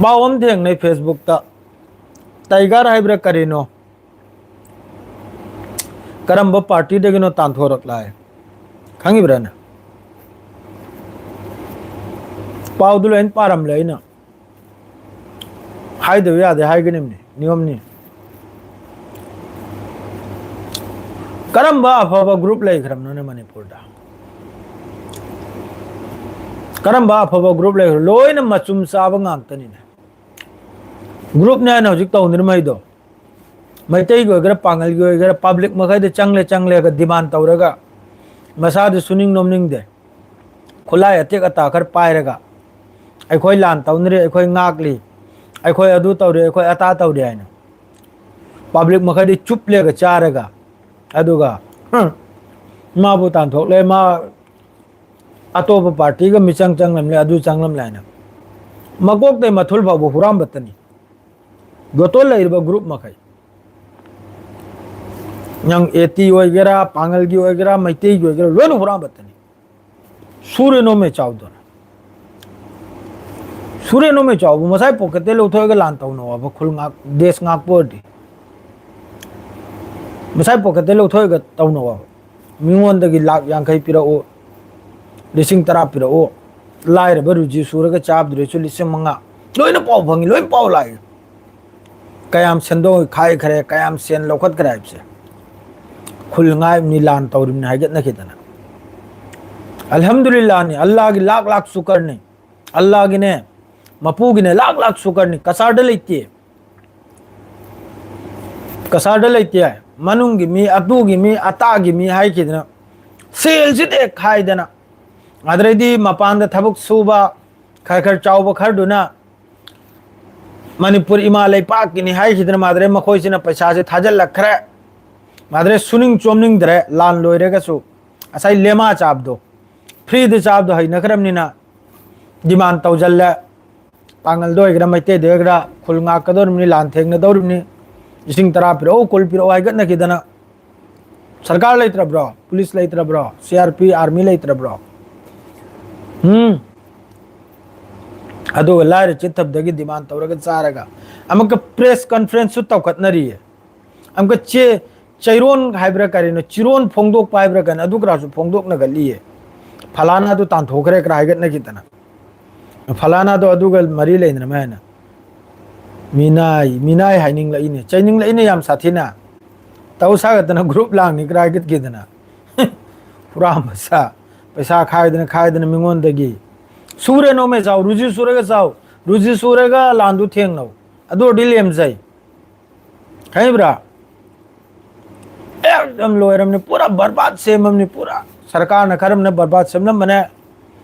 ꯄꯥꯎ ꯑꯃ ꯊꯦꯡꯅꯩ Facebook-ꯇ, ꯇꯥꯏꯒꯔ ꯍꯥꯏꯕ꯭ꯔꯥ ꯀꯔꯤꯅꯣ, ꯀꯔꯝꯕ ꯄꯥꯔꯇꯤꯗꯒꯤꯅꯣ ꯇꯥꯟꯊꯣꯔꯛꯂꯦ ꯍꯥꯏ꯫ ꯈꯪꯉꯤꯕ꯭ꯔꯥꯅꯦ? ꯄꯥꯎꯗꯨ ꯂꯣꯏꯅ ꯄꯥꯔꯝꯂꯦ ꯑꯩꯅ꯫ ꯍꯥꯏꯗꯕ ꯌꯥꯗꯦ, ꯍꯥꯏꯒꯅꯤꯕꯅꯤ, ꯅꯤꯌꯣꯝꯅꯤ꯫ ꯀꯔꯝꯕ ꯑꯐꯕ group ꯂꯩꯈ꯭ꯔꯕꯅꯣꯅꯦ ꯃꯅꯤꯄꯨꯔꯗ? ꯀꯔꯝꯕ ꯑꯐꯕ group ꯂꯩꯈ꯭ꯔ? ꯂꯣꯏꯅ ꯃꯆꯨꯝ ꯆꯥꯕ ꯉꯥꯛꯇꯅꯤꯅꯦ꯫ Group-ꯅꯦ ꯍꯥꯏꯅ ꯍꯧꯖꯤꯛ ꯇꯧꯅꯔꯤꯉꯩꯗꯣ, ꯃꯩꯇꯩꯒꯤ ꯑꯣꯏꯒꯦꯔꯥ, ꯄꯥꯡꯒꯜꯒꯤ ꯑꯣꯏꯒꯦꯔꯥ, public ꯃꯈꯩꯗ ꯆꯪꯂꯦ ꯆꯪꯂꯦꯒ demand ꯇꯧꯔꯒ, ꯃꯁꯥꯗꯤ ꯁꯨꯅꯤꯡ ꯅꯣꯝꯅꯤꯡꯗꯦ꯫ ꯈꯨꯠꯂꯥꯏ ꯑꯇꯦꯛ ꯑꯇꯥ ꯈꯔ ꯄꯥꯏꯔꯒ, "ꯑꯩꯈꯣꯏ ꯂꯥꯟ ꯇꯧꯅꯔꯤ, ꯑꯩꯈꯣꯏ ꯉꯥꯛꯂꯤ, ꯑꯩꯈꯣꯏ ꯑꯗꯨ ꯇꯧꯔꯤ, ꯑꯩꯈꯣꯏ ꯑꯇꯥ ꯇꯧꯔꯤ" ꯍꯥꯏꯅ public ꯃꯈꯩꯗꯤ ꯆꯨꯞꯂꯦꯒ ꯆꯥꯔꯒ, ꯑꯗꯨꯒ, "ꯍꯨꯝ, ꯃꯥꯕꯨ ꯇꯥꯟꯊꯣꯛꯂꯦ, ꯃꯥ ꯑꯇꯣꯞꯄ ꯄꯥꯔꯇꯤꯒ ꯃꯤꯆꯪ ꯆꯪꯂꯝꯂꯦ, ꯑꯗꯨ ꯆꯪꯂꯝꯂꯦ" ꯍꯥꯏꯅ꯫ ꯃꯀꯣꯛꯇꯩ ꯃꯊꯨꯜ ꯐꯥꯎꯕ ꯍꯨꯔꯥꯟꯕꯇꯅꯤ꯫ ꯌꯣꯠꯇꯣ ꯂꯩꯔꯤꯕ group ꯃꯈꯩ, ꯅꯪ AT ꯑꯣꯏꯒꯦꯔꯥ, ꯄꯥꯡꯒꯜꯒꯤ ꯑꯣꯏꯒꯦꯔꯥ, ꯃꯩꯇꯩꯒꯤ ꯑꯣꯏꯒꯦꯔꯥ, ꯂꯣꯏꯅ ꯍꯨꯔꯥꯟꯕꯇꯅꯤ꯫ ꯁꯨꯔꯦ ꯅꯣꯝꯃꯦ ꯆꯥꯎꯗꯅ꯫ ꯁꯨꯔꯦ ꯅꯣꯝꯃꯦ ꯆꯥꯎꯕ ꯃꯁꯥꯏ pocket-ꯇꯩ ꯂꯧꯊꯣꯛꯑꯒ ꯂꯥꯟ ꯇꯧꯅꯧ ꯍꯥꯏꯕ, ꯈꯨꯜ ꯉꯥꯛ-, ꯗꯦꯁ ꯉꯥꯛꯄ ꯑꯣꯏꯔꯗꯤ꯫ ꯃꯁꯥꯏ pocket-ꯇꯩ ꯂꯧꯊꯣꯛꯑꯒ ꯇꯧꯅꯧ ꯍꯥꯏꯕ꯫ ꯃꯤꯉꯣꯟꯗꯒꯤ ꯂꯥꯛ ꯌꯥꯡꯈꯩ ꯄꯤꯔꯛꯎ, ꯂꯤꯁꯤꯡ ꯇꯔꯥ ꯄꯤꯔꯛꯎ, ꯂꯥꯏꯔꯕ ꯔꯨꯖꯤ ꯁꯨꯔꯒ ꯆꯥꯕꯗꯨꯗꯁꯨ ꯂꯤꯁꯤꯡ ꯃꯉꯥ꯫ ꯂꯣꯏꯅ ꯄꯥꯎ ꯐꯪꯉꯤ, ꯂꯣꯏꯅ ꯄꯥꯎ ꯂꯥꯛꯏ꯫ ꯀꯌꯥꯝ ꯁꯦꯟꯗꯣꯡ ꯈꯥꯏꯈ꯭ꯔꯦ, ꯀꯌꯥꯝ ꯁꯦꯟ ꯂꯧꯈꯠꯈ꯭ꯔꯦ ꯍꯥꯏꯕꯁꯦ꯫ ꯈꯨꯜ ꯉꯥꯏꯕꯅꯤ, ꯂꯥꯟ ꯇꯧꯔꯤꯕꯅꯤ ꯍꯥꯏꯒꯠꯅꯈꯤꯗꯅ꯫ ꯑꯜꯍꯝꯗꯨꯂꯤꯜꯂꯥꯍꯅꯤ, ꯑꯜꯂꯥꯍꯒꯤ ꯂꯥꯛ ꯂꯥꯛ ꯁꯨꯀꯔꯅꯤ꯫ ꯑꯜꯂꯥꯍꯒꯤꯅꯦ, ꯃꯄꯨꯒꯤꯅꯦ, ꯂꯥꯛ ꯂꯥꯛ ꯁꯨꯀꯔꯅꯤ꯫ ꯀꯁꯥꯔꯗ ꯂꯩꯇꯦ꯫ ꯀꯁꯥꯔꯗ ꯂꯩꯇꯦ꯫ ꯃꯅꯨꯡꯒꯤ ꯃꯤ, ꯑꯗꯨꯒꯤ ꯃꯤ, ꯑꯇꯥꯒꯤ ꯃꯤ ꯍꯥꯏꯈꯤꯗꯅ, ꯁꯦꯜꯁꯤꯗ ꯍꯦꯛ ꯈꯥꯏꯗꯅ, ꯑꯗꯩꯗꯤ ꯃꯄꯥꯟꯗ ꯊꯕꯛ ꯁꯨꯕ ꯈꯔ ꯈꯔ ꯆꯥꯎꯕ ꯈꯔꯗꯨꯅ ꯃꯅꯤꯄꯨꯔ ꯏꯃꯥ ꯂꯩꯄꯥꯛꯀꯤꯅꯤ ꯍꯥꯏꯈꯤꯗꯅ, ꯃꯥꯗ꯭ꯔꯦ ꯃꯈꯣꯏꯁꯤꯅ ꯄꯩꯁꯥꯁꯦ ꯊꯥꯖꯤꯜꯂꯛꯈ꯭ꯔꯦ꯫ ꯃꯥꯗ꯭ꯔꯦ ꯁꯨꯅꯤꯡ ꯆꯣꯝꯅꯤꯡꯗ꯭ꯔꯦ꯫ ꯂꯥꯟ ꯂꯣꯏꯔꯒꯁꯨ ꯉꯁꯥꯏ ꯂꯦꯃꯥ ꯆꯥꯕꯗꯣ, free-ꯗ ꯆꯥꯕꯗꯣ ꯍꯩꯅꯈ꯭ꯔꯕꯅꯤꯅ demand ꯇꯧꯁꯤꯜꯂꯦ꯫ ꯄꯥꯡꯒꯜꯗ ꯑꯣꯏꯒꯦꯔꯥ, ꯃꯩꯇꯩꯗ ꯑꯣꯏꯒꯦꯔꯥ, ꯈꯨꯜ ꯉꯥꯛꯀꯗꯧꯔꯤꯕꯅꯤ, ꯂꯥꯟ ꯊꯦꯡꯅꯗꯧꯔꯤꯕꯅꯤ, ꯂꯤꯁꯤꯡ ꯇꯔꯥ ꯄꯤꯔꯛꯎ, ꯀꯨꯟ ꯄꯤꯔꯛꯎ ꯍꯥꯏꯒꯠꯅꯈꯤꯗꯅ, ꯁꯔꯀꯥꯔ ꯂꯩꯇ꯭ꯔꯕ꯭ꯔꯣ? Police ꯂꯩꯇ꯭ꯔꯕ꯭ꯔꯣ? C R P, army ꯂꯩꯇ꯭ꯔꯕ꯭ꯔꯣ? ꯎꯝ? ꯑꯗꯨꯒ ꯂꯥꯏꯔ ꯆꯤꯠꯊꯕꯗꯒꯤ ꯗꯤꯃꯥꯟ ꯇꯧꯔꯒ ꯆꯥꯔꯒ, ꯑꯃꯨꯛꯀ ꯄ꯭ꯔꯦꯁ ꯀꯟꯐꯔꯦꯟꯁꯁꯨ ꯇꯧꯈꯠꯅꯔꯤꯌꯦ꯫ ꯑꯃꯨꯛꯀ ꯆꯦ, ꯆꯩꯔꯣꯟ ꯍꯥꯏꯕ꯭ꯔꯥ ꯀꯔꯤꯅꯣ, ꯆꯤꯔꯣꯟ ꯐꯣꯡꯗꯣꯛꯄ ꯍꯥꯏꯕ꯭ꯔꯥ ꯀꯩꯅꯣ, ꯑꯗꯨ ꯈꯔꯁꯨ ꯐꯣꯡꯗꯣꯛꯅꯒꯠꯂꯤꯌꯦ꯫ ꯐꯂꯥꯅꯥꯗꯨ ꯇꯥꯟꯊꯣꯛꯈ꯭ꯔꯦ ꯈꯔ ꯍꯥꯏꯒꯠꯅꯈꯤꯗꯅ꯫ ꯐꯂꯥꯅꯥꯗꯣ ꯑꯗꯨꯒ ꯃꯔꯤ ꯂꯩꯅꯔꯝꯃꯦ ꯍꯥꯏꯅ꯫ ꯃꯤꯅꯥꯏ, ꯃꯤꯅꯥꯏ ꯍꯥꯏꯅꯤꯡꯂꯛꯏꯅꯦ, ꯆꯩꯅꯤꯡꯂꯛꯏꯅꯦ ꯌꯥꯝ ꯁꯥꯊꯤꯅ꯫ ꯇꯧ ꯁꯥꯒꯠꯇꯅ ꯒ꯭ꯔꯨꯞ ꯂꯥꯡꯅꯤ ꯈꯔ ꯍꯥꯏꯒꯠꯈꯤꯗꯅ꯫ ꯄꯨꯔꯥ ꯃꯁꯥ, ꯄꯩꯁꯥ ꯈꯥꯏꯗꯅ ꯈꯥꯏꯗꯅ ꯃꯤꯉꯣꯟꯗꯒꯤ꯫ ꯁꯨꯔꯦ ꯅꯣꯝꯃꯦ ꯆꯥꯎ, ꯔꯨꯖꯤ ꯁꯨꯔꯒ ꯆꯥꯎ, ꯔꯨꯖꯤ ꯁꯨꯔꯒ ꯂꯥꯟꯗꯨ ꯊꯦꯡꯅꯧ, ꯑꯗꯨ ꯑꯣꯏꯔꯗꯤ ꯂꯦꯝꯖꯩ꯫ ꯈꯪꯉꯤꯕ꯭ꯔꯥ? ꯑꯦ, ꯌꯥꯝ ꯂꯣꯏꯔꯝꯅꯤ, ꯄꯨꯔꯥ ꯕꯔꯕꯥꯠ ꯁꯦꯝꯃꯝꯅꯤ, ꯄꯨꯔꯥ꯫ ꯁꯔꯀꯥꯔꯅ ꯈꯔ ꯑꯃꯅ ꯕꯔꯕꯥꯠ ꯁꯦꯝꯂꯝꯕꯅꯦ,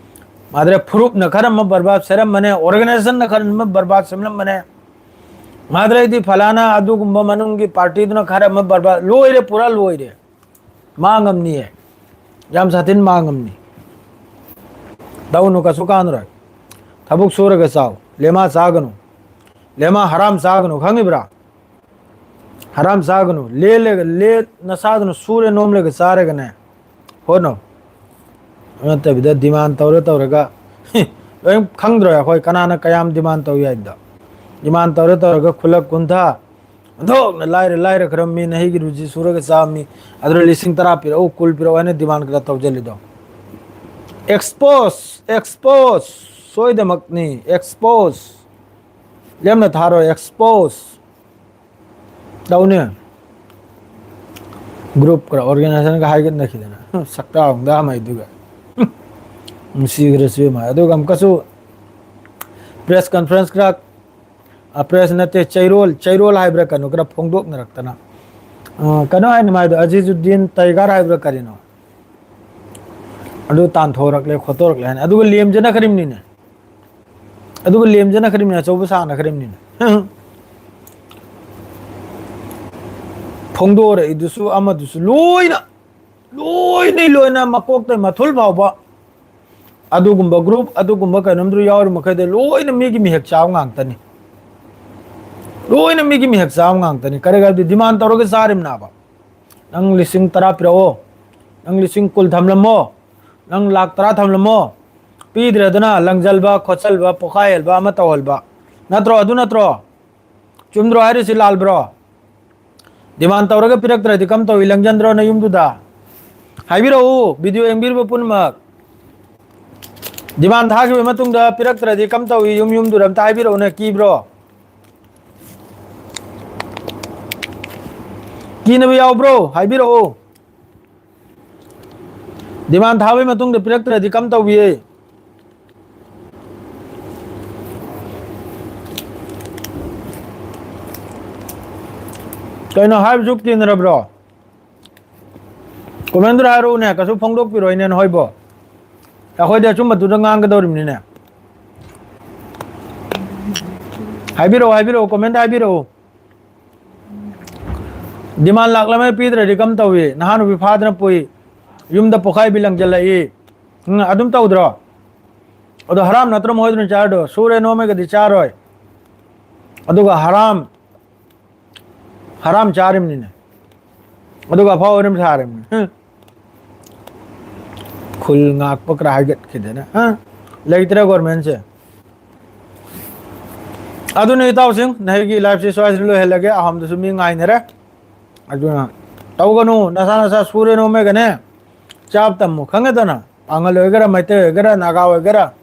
ꯃꯥꯗ꯭ꯔꯦ ꯐꯨꯔꯨꯞꯅ ꯈꯔ ꯑꯃ ꯕꯔꯕꯥꯠ ꯁꯦꯝꯂꯝꯕꯅꯦ, ꯑꯣꯔꯒꯅꯥꯏꯖꯦꯁꯟꯅ ꯈꯔ ꯑꯃ ꯕꯔꯕꯥꯠ ꯁꯦꯝꯂꯝꯕꯅꯦ, ꯃꯥꯗ꯭ꯔꯦꯗꯤ ꯐꯂꯥꯅ ꯑꯗꯨꯒꯨꯝꯕ ꯃꯅꯨꯡꯒꯤ ꯄꯥꯔꯇꯤꯗꯨꯅ ꯈꯔ ꯑꯃ ꯕꯔꯕꯥꯠ, ꯂꯣꯏꯔꯦ, ꯄꯨꯔꯥ ꯂꯣꯏꯔꯦ꯫ ꯃꯥꯡꯉꯝꯅꯤꯌꯦ, ꯌꯥꯝ ꯁꯥꯊꯤꯅ ꯃꯥꯡꯉꯝꯅꯤ꯫ ꯇꯧꯅꯨ, ꯀꯩꯁꯨ ꯀꯥꯟꯅꯔꯣꯏ꯫ ꯊꯕꯛ ꯁꯨꯔꯒ ꯆꯥꯎ, ꯂꯦꯃꯥ ꯆꯥꯒꯅꯨ, ꯂꯦꯃꯥ ꯍꯔꯥꯝ ꯆꯥꯒꯅꯨ, ꯈꯪꯉꯤꯕ꯭ꯔꯥ? ꯍꯔꯥꯝ ꯆꯥꯒꯅꯨ, ꯂꯦꯜꯂꯒ, ꯂꯦ-, ꯅꯁꯥꯗꯨꯅ ꯁꯨꯔꯦ ꯅꯣꯝꯂꯒ ꯆꯥꯔꯒꯅꯦ, ꯍꯣꯠꯅꯧ꯫ ꯑꯗꯨ ꯅꯠꯇꯕꯤꯗ ꯗꯤꯃꯥꯟ ꯇꯧꯔ ꯇꯧꯔꯒ, ꯂꯣꯏ ꯈꯪꯗ꯭ꯔꯣ ꯑꯩꯈꯣꯏ ꯀꯅꯥꯅ ꯀꯌꯥꯝ ꯗꯤꯃꯥꯟ ꯇꯧꯏ ꯍꯥꯏꯕꯗꯣ? ꯗꯤꯃꯥꯟ ꯇꯧꯔ ꯇꯧꯔꯒ ꯈꯨꯂꯛ ꯀꯨꯟꯊ꯭ꯔꯥ, ꯑꯣꯟꯊꯣꯛꯅ ꯂꯥꯏꯔ ꯂꯥꯏꯔ ꯈꯔ ꯃꯤ ꯅꯍꯩꯒꯤ ꯔꯨꯖꯤ ꯁꯨꯔꯒ ꯆꯥꯕ ꯃꯤ, ꯑꯗꯨꯗ ꯂꯤꯁꯤꯡ ꯇꯔꯥ ꯄꯤꯔꯛꯎ, ꯀꯨꯟ ꯄꯤꯔꯛꯎ ꯍꯥꯏꯅ ꯗꯤꯃꯥꯟ ꯈꯔ ꯇꯧꯁꯤꯜꯂꯤꯗꯣ꯫ ꯑꯦꯛꯁꯄꯣꯁ, ꯑꯦꯛꯁꯄꯣꯁ, ꯁꯣꯏꯗꯃꯛꯅꯤ, ꯑꯦꯛꯁꯄꯣꯁ꯫ ꯂꯦꯝꯅ ꯊꯥꯔꯣꯏ, ꯑꯦꯛꯁꯄꯣꯁ꯫ ꯇꯧꯅꯤ꯫ ꯒ꯭ꯔꯨꯞ ꯈꯔ ꯑꯣꯔꯒꯅꯥꯏꯖꯦꯁꯟꯒ ꯍꯥꯏꯒꯠꯅꯈꯤꯗꯅ, ꯁꯛꯇꯥ ꯍꯣꯡꯗꯥ ꯃꯩꯗꯨꯒ꯫ ꯅꯨꯡꯁꯤꯈ꯭ꯔꯁꯨ ꯏꯃꯥ꯫ ꯑꯗꯨꯒ ꯑꯃꯨꯛꯀꯁꯨ ꯄ꯭ꯔꯦꯁ ꯀꯟꯐꯔꯦꯟꯁ ꯈꯔ, ꯑ, ꯄ꯭ꯔꯦꯁ ꯅꯠꯇꯦ, ꯆꯩꯔꯣꯜ, ꯆꯩꯔꯣꯜ ꯍꯥꯏꯕ꯭ꯔꯥ ꯀꯩꯅꯣ ꯈꯔ ꯐꯣꯡꯗꯣꯛꯅꯔꯛꯇꯅ꯫ ꯑ, ꯀꯩꯅꯣ ꯍꯥꯏꯅ ꯃꯥꯏꯗꯣ, ꯑꯖꯤꯖꯨꯗꯤꯟ ꯇꯩꯒꯥꯔ ꯍꯥꯏꯕ꯭ꯔꯥ ꯀꯔꯤꯅꯣ? ꯑꯗꯨ ꯇꯥꯟꯊꯣꯔꯛꯂꯦ, ꯈꯣꯠꯇꯣꯔꯛꯂꯦ ꯍꯥꯏꯅ꯫ ꯑꯗꯨꯒ ꯂꯦꯝꯖꯅꯈ꯭ꯔꯤꯕꯅꯤꯅꯦ꯫ ꯑꯗꯨꯒ ꯂꯦꯝꯖꯅꯈ꯭ꯔꯤꯕꯅꯤꯅꯦ, ꯑꯆꯧꯕ ꯁꯥꯟꯅꯈ꯭ꯔꯤꯕꯅꯤꯅꯦ꯫ ꯐꯣꯡꯗꯣꯔꯛꯏꯗꯨꯁꯨ ꯑꯃꯗꯨꯁꯨ ꯂꯣꯏꯅ, ꯂꯣꯏꯅ, ꯂꯣꯏꯅ ꯃꯀꯣꯛꯇꯩ ꯃꯊꯨꯜ ꯐꯥꯎꯕ ꯑꯗꯨꯒꯨꯝꯕ ꯒ꯭ꯔꯨꯞ, ꯑꯗꯨꯒꯨꯝꯕ ꯀꯩꯅꯣꯝꯗꯨ ꯌꯥꯎꯔꯤ ꯃꯈꯩꯗ ꯂꯣꯏꯅ ꯃꯤꯒꯤ ꯃꯤꯍꯦꯛ ꯆꯥꯕ ꯉꯥꯛꯇꯅꯤ꯫ ꯂꯣꯏꯅ ꯃꯤꯒꯤ ꯃꯤꯍꯦꯛ ꯆꯥꯕ ꯉꯥꯛꯇꯅꯤ꯫ ꯀꯔꯤ ꯍꯥꯏꯕꯗꯤ ꯗꯤꯃꯥꯟ ꯇꯧꯔꯒ ꯆꯥꯔꯤꯕꯅꯦꯕ꯫ ꯅꯪ ꯂꯤꯁꯤꯡ ꯇꯔꯥ ꯄꯤꯔꯛꯑꯣ, ꯅꯪ ꯂꯤꯁꯤꯡ ꯀꯨꯟ ꯊꯝꯂꯝꯃꯣ, ꯅꯪ ꯂꯥꯛ ꯇꯔꯥ ꯊꯝꯂꯝꯃꯣ, ꯄꯤꯗ꯭ꯔꯦꯗꯅ ꯂꯪꯖꯜꯕ, ꯈꯣꯠꯆꯜꯕ, ꯄꯣꯈꯥꯏꯍꯜꯕ ꯑꯃ ꯇꯧꯍꯜꯕ꯫ ꯅꯠꯇ꯭ꯔꯣ? ꯑꯗꯨ ꯅꯠꯇ꯭ꯔꯣ? ꯆꯨꯝꯗ꯭ꯔꯣ ꯍꯥꯏꯔꯤꯁꯤ? ꯂꯥꯜꯕ꯭ꯔꯣ? Demand ꯇꯧꯔꯒ ꯄꯤꯔꯛꯇ꯭ꯔꯗꯤ ꯀꯝ ꯇꯧꯏ? ꯂꯪꯖꯟꯗ꯭ꯔꯣ ꯅꯌꯨꯝꯗꯨꯗ? ꯍꯥꯏꯕꯤꯔꯛꯎ, video ꯌꯦꯡꯕꯤꯔꯤꯕ ꯄꯨꯝꯅꯃꯛ꯫ Demand ꯊꯥꯈꯤꯕ ꯃꯇꯨꯡꯗ ꯄꯤꯔꯛꯇ꯭ꯔꯗꯤ ꯀꯝ ꯇꯧꯏ? ꯌꯨꯝ ꯌꯨꯝꯗꯨꯗ ꯑꯝꯇ ꯍꯥꯏꯕꯤꯔꯛꯎꯅꯦ, ꯀꯤꯕ꯭ꯔꯣ? ꯀꯤꯅꯕ ꯌꯥꯎꯕ꯭ꯔꯣ? ꯍꯥꯏꯕꯤꯔꯛꯑꯣ꯫ Demand ꯊꯥꯕꯒꯤ ꯃꯇꯨꯡꯗ ꯄꯤꯔꯛꯇ꯭ꯔꯗꯤ ꯀꯝ ꯇꯧꯕꯤꯌꯦ? ꯀꯩꯅꯣ ꯍꯥꯏꯕꯁꯨ ꯀꯤꯅꯔꯕ꯭ꯔꯣ? Comment ꯗꯨꯗ ꯍꯥꯏꯔꯛꯎꯅꯦ, ꯀꯩꯁꯨ ꯐꯣꯡꯗꯣꯛꯄꯤꯔꯣꯏꯅꯦ ꯅꯈꯣꯏꯕꯣ꯫ ꯑꯩꯈꯣꯏꯗꯤ ꯑꯆꯨꯝꯕꯗꯨꯗ ꯉꯥꯡꯒꯗꯧꯔꯤꯕꯅꯤꯅꯦ꯫ ꯍꯥꯏꯕꯤꯔꯛꯑꯣ, ꯍꯥꯏꯕꯤꯔꯛꯑꯣ, comment ꯗ ꯍꯥꯏꯕꯤꯔꯛꯑꯣ꯫ Demand ꯂꯥꯛꯂꯝꯃꯦ ꯄꯤꯗ꯭ꯔꯗꯤ ꯀꯝ ꯇꯧꯏ? ꯅꯍꯥ ꯅꯨꯄꯤ ꯐꯥꯗꯅ ꯄꯨꯏ, ꯌꯨꯝꯗ ꯄꯣꯈꯥꯏꯕꯤ ꯂꯪꯖꯜꯂꯛꯏ꯫ ꯎꯝ, ꯑꯗꯨꯝ ꯇꯧꯗ꯭ꯔꯣ? ꯑꯗꯣ ꯍꯔꯥꯝ ꯅꯠꯇ꯭ꯔꯣ ꯃꯣꯏꯗꯨꯅ ꯆꯥꯔꯗꯣ? ꯁꯨꯔꯦ ꯅꯣꯝꯃꯦꯒꯗꯤ ꯆꯥꯔꯣꯏ꯫ ꯑꯗꯨꯒ ꯍꯔꯥꯝ, ꯍꯔꯥꯝ ꯆꯥꯔꯤꯕꯅꯤꯅꯦ꯫ ꯑꯗꯨꯒ ꯑꯐꯥꯎ ꯑꯔꯤꯝ ꯁꯥꯔꯤꯕꯅꯤ꯫ ꯍꯝ꯫ ꯈꯨꯜ ꯉꯥꯛꯄ ꯈꯔ ꯍꯥꯏꯒꯠꯈꯤꯗꯅ, ꯍꯥ? ꯂꯩꯇ꯭ꯔꯦ government ꯁꯦ꯫ ꯑꯗꯨꯅ ꯏꯇꯥꯎꯁꯤꯡ, ꯅꯍꯩꯒꯤ live ꯁꯤ ꯁ꯭ꯋꯥꯏꯁꯤꯗ ꯂꯣꯏꯍꯜꯂꯒꯦ꯫ ꯑꯍꯝꯗꯁꯨ ꯃꯤ ꯉꯥꯏꯅꯔꯦ꯫ ꯑꯗꯨꯅ ꯇꯧꯒꯅꯨ, ꯅꯁꯥ ꯅꯁꯥ ꯁꯨꯔꯦ ꯅꯣꯝꯃꯦꯒꯅꯦ ꯆꯥꯕ ꯇꯝꯃꯨ, ꯈꯪꯉꯦꯗꯅ? ꯄꯥꯡꯒꯜ ꯑꯣꯏꯒꯦꯔꯥ, ꯃꯩꯇꯩ ꯑꯣꯏꯒꯦꯔꯥ, ꯅꯥꯒꯥ ꯑꯣꯏꯒꯦꯔꯥ,